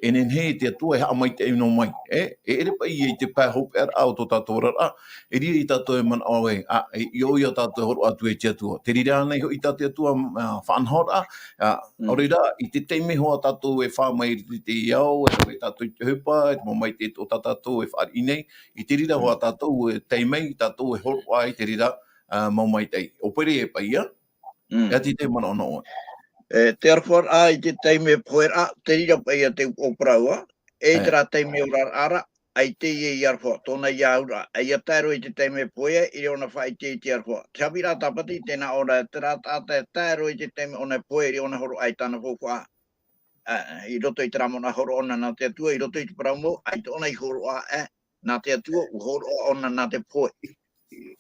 e nehenehe te Atua e haʻamaitaʻi noa mai. E, e ʻere paʻi i te pae hopeʻaraʻa o tō tātou oraraʻa, e riro ia tātou e manaʻo ē, ā, e, i ʻō ia tātou e hōroʻa atu e te Atua. Te reira ānei hoʻi tā te Atua, ā, faʻanahoraʻa, ā, Mm. ʻaore rā, i te taime hoʻi tātou e fā mai i te ao, e rave tātou i te ʻohipa, e te mau maitaʻi tō tā tātou e fāriʻi nei, i te reira hoʻi Mm. tātou e tae mai, tātou e hōroʻa i te reira, ā, mau maitaʻi. ʻO Pere e paʻi ia, Mm. e aha te manaʻo nō ʻoe? E, te arofaraʻa i te taime poheraʻa, te reira paʻi ia te ʻōparau, e, E. terā taime oraraʻa ra, ʻaita e aroha, tōna i auraʻa, e, ʻia tae roa i te taime pohe, ʻeʻere ʻōna faʻaʻite i te aroha. Te haʻapiʻiraʻa Tāpati, tē nā ʻō ra, terā taʻata e tae roa i te taime ʻōna e pohe, ʻeʻere ʻōna hōroʻa i tāna faufaʻa. Ā, i roto i terā manaʻo hōroʻa ʻōna nā te Atua, i roto i te parau mau, ʻaita ʻōna i hōroʻa, e, nā te Atua, ʻua hōroʻa ʻōna nā te pohe.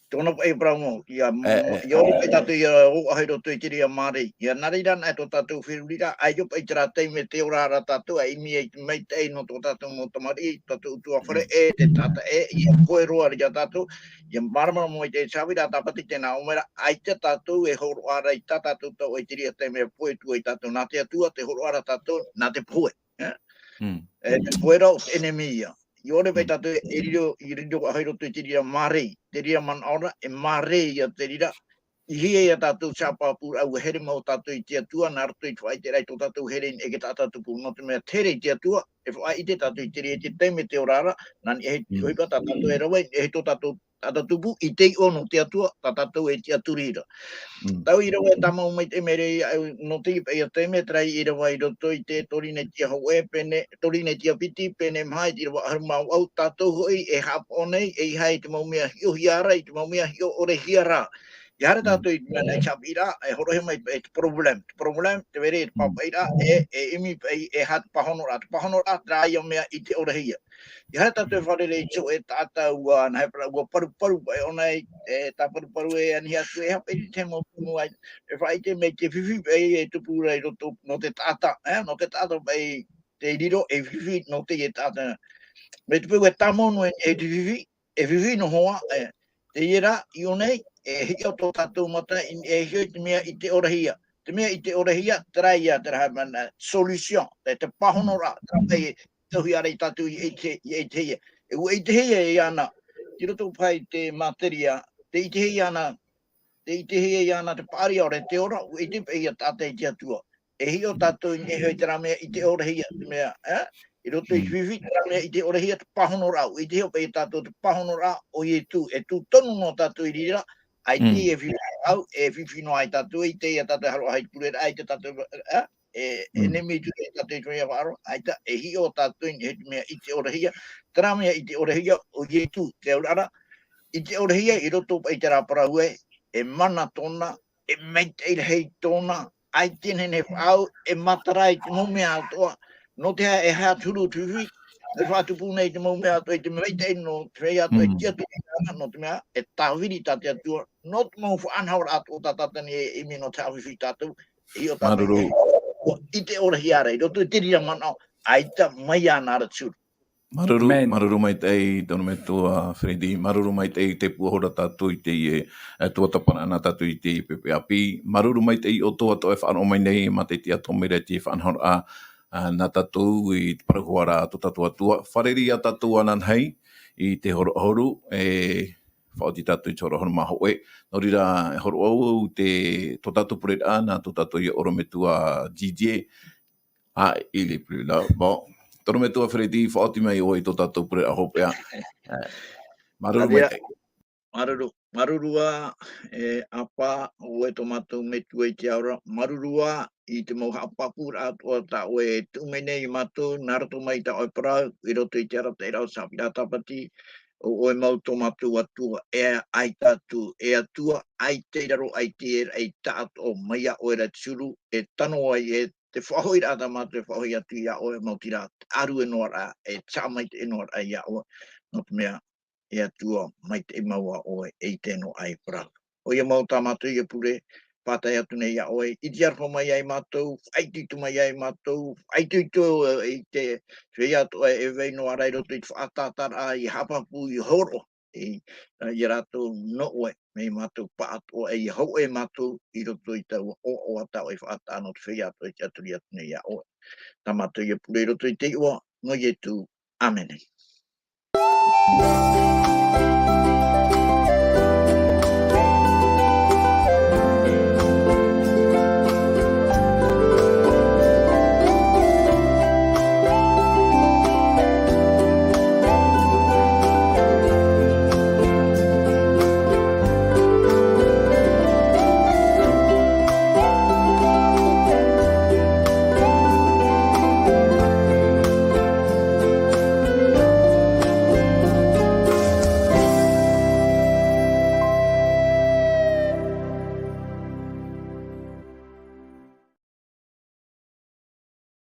Tōna paʻi parau mau, ʻia, E, e, ʻia ʻore e. paʻi tātou ʻia roaʻa i roto i te reira mārei. ʻIa nā reira anaʻe tō tātou feruriraʻa, ʻaita paʻi terā taime tē ora ra tātou, ʻa ʻimi ai te maitaʻi nō tō tātou mau tamariʻi, tātou ʻutuāfare, Mm. e te taʻata ē, ʻia pohe roa ra ia tātou, ʻia māramarama mai te haʻapiʻiraʻa Tāpati tē nā ʻō mai ra, ʻaita tātou e hōroʻa ra i tā tātou tau i te reira taime e pohe atu ai tātou nā te Atua, tē hōroʻa ra tātou nā te pohe. E? Mm. E te pohe ra ʻo te ʻenemi ia. ʻIa ʻore paʻi Mm. tātou e riro, i riro faʻahou i roto i te reira mārei, te reira manaʻo ra, e mārei ia te reira, ʻeiaha ia tātou te haʻapāpūraʻa ʻua here mau tātou i te Atua, nā roto i te faʻaʻiteraʻa i tō tātou here i niʻa i te taʻata tupu, nō te mea te here i te Atua, e faʻaʻite tātou i te reira i te taime tē ora ra, nā niʻa i te Mm. ʻohipa tā tātou e rave, e tō tātou taʻata tupu, i te iʻoa nō te Atua, tā tātou e tiʻaturi ra. Mm. Tau ʻīrava e tāmau maitaʻi mai ra, ā, nō teie paʻi ia taime, terā ʻīrava i roto i te Pōrīnetia hōʻē, pene, Pōrīnetia piti, pene maha i te ʻīrava ʻahuru mā vaʻu, tātou hoʻi e haʻapaʻo nei, ʻeiaha i te mau mea hiʻohia ra, i te mau mea hiʻo ʻorehia ra. ʻIa haere Mm. tātou i te mea nei te haʻapiʻiraʻa, e hōroʻahia mai e te problème, te problème, te vere, te Mm. pāpaʻiraʻa, e, e ʻimi paʻi, e aha te pāhonoraʻa, te pāhonoraʻa, terā ia mea ʻite ʻorehia. ʻIa haere tātou e Mm. fārerei i te hōʻē taʻata ʻua, nā hea parau, ʻua paruparu paʻi ʻōna i, e, tāparuparu e aniha atu, e aha paʻi te mau tumu ai, e faʻaʻite mai te fifi paʻi e tupu ra i roto nō te taʻata, e, nō te taʻata paʻi te riro e fifi nō teie taʻata. Mai te peu e tāmau noa e te fifi, e fifi noa hoʻi, e, teie rā, i ʻō nei, e hiʻo tō tātou mata, i, e hiʻo i te mea ʻite ʻorehia. Te mea ʻite ʻorehia, terā ia, terā mana, solution, e te pāhonoraʻa, terā paʻi, tauihaʻa ra ia tātou i ʻitehia, i ʻitehia. E ʻua ʻitehia e ana, i roto paʻi i te Māteri ā, tē ʻitehia ana, tē ʻitehia ana te paʻari ʻaore te ora, ʻua ʻite paʻi ia taʻata i te Atua. E hiʻo tātou i niʻa iho i terā mea ʻite ʻorehia, te mea, e? I roto i te Mm. fifi, terā mea ʻite ʻorehia, te pāhonoraʻa, ʻua ʻitehia paʻi ia tātou te pāhonoraʻa o Ietu, e tū tonu noa tātou i reira, ʻaita Mm. e fifi, au, e fifi noa ai tātou, i te ia tātou e haroa hai pure rā, i te tātou, a, e, e Mm. nemi atu e tātou i te mea whaaro, ai tā, e hiʻo tātou i te mea i te orahia, terā mea i te orahia, o Ietu, te aura ara, i te orahia, i roto i te rā parau e, e mana tōna, e maitaʻi rahi tōna, ai te nehenehe whaau, e matara i te mau mea atoʻa, nō te aha e hā te huru o te fifi, e faʻatupu nei te mau mea atoʻa, i te maitaʻi nō te feiā atoʻa, Mm. e tiʻa atu i te ana, nō te mea, e tāviri tā te Atua, nō te mau faʻanahoraʻa atoʻa tā tātou nei e ʻimi nō te haʻafifi tātou, e hiʻo tātou Māuruuru. e, i te orahia ra, i roto i te reira manaʻo, aita mai ana ra te huru. Māuruuru, Amen. Māuruuru maitaʻi, tōna metua Freddy, māuruuru maitaʻi te puaʻahora tātou i teie, e, tuatāpaparaʻa nā tātou i teie pepe ʻāpī, māuruuru maitaʻi ʻoutou atoʻa e faʻaroʻo mai nei, mātaʻitaʻi atoʻa mai ra i te faʻanahoraʻa, a, nā tātou i te parau hoʻi ra tō tātou Atua, fārerei ā tātou ananahi i te hōroʻa huru, e, faʻaoti tātou i te hōroʻa huru mā hōʻē, nō reira, e hōroʻa au te, tō tātou pureraʻa, nā tō tātou ia ʻorometua Didier, Ah, il est plus là. Bon. Tō ʻorometua Freddy, faʻaoti mai ʻoe i tō tātou pureraʻa hopeʻa. Eh, māuruuru Nā reira, maitaʻi. Māuruuru, māuruuru ā, e, ʻĀpā, ʻoe tō mātou metua i te ao ra, māuruuru ā, i te mau haʻapāpūraʻa atoʻa tā ʻoe e tuʻu mai nei ia mātou, nā roto mai tā ʻoe parau, i roto i te arataʻiraʻa o te haʻapiʻiraʻa tāpati, ʻo ʻoe mau tō mātou Atua, e ʻaita atu, e Atua, ʻaita i raro, ʻaita i raʻi, taʻatoʻa mai iā ʻoe ra te huru, e tano ai, e te faʻahoʻiraʻa tā mātou e faʻahoʻi atu iā ʻoe, maoti rā, te ʻārue noa ra, e te haʻamaitaʻi noa ra iā ʻoe, nō te mea, e Atua, maitaʻi mau ā ʻoe, e ʻite noa aʻe i parau. ʻOia mau tā mātou ia pure, pātai atu nei iā ʻoe, i te aroha mai ai mātou, faʻaitoito mai ai mātou, faʻaitoito, e, i te feiā atoʻa e vai noa ra i roto i te faʻatātāraʻa, i haʻapāpū, i hōroʻa, i, ia rātou nō ʻoe, mai mātou paʻatoʻa, e ia hōʻē mātou i roto i taua ʻoaʻoa tā ʻoe i faʻataʻa nō te feiā atoʻa e tiʻaturi atu nei iā ʻoe. Tā mātou ia pure i roto i te iʻoa, nō Ietu. ʻĀmene.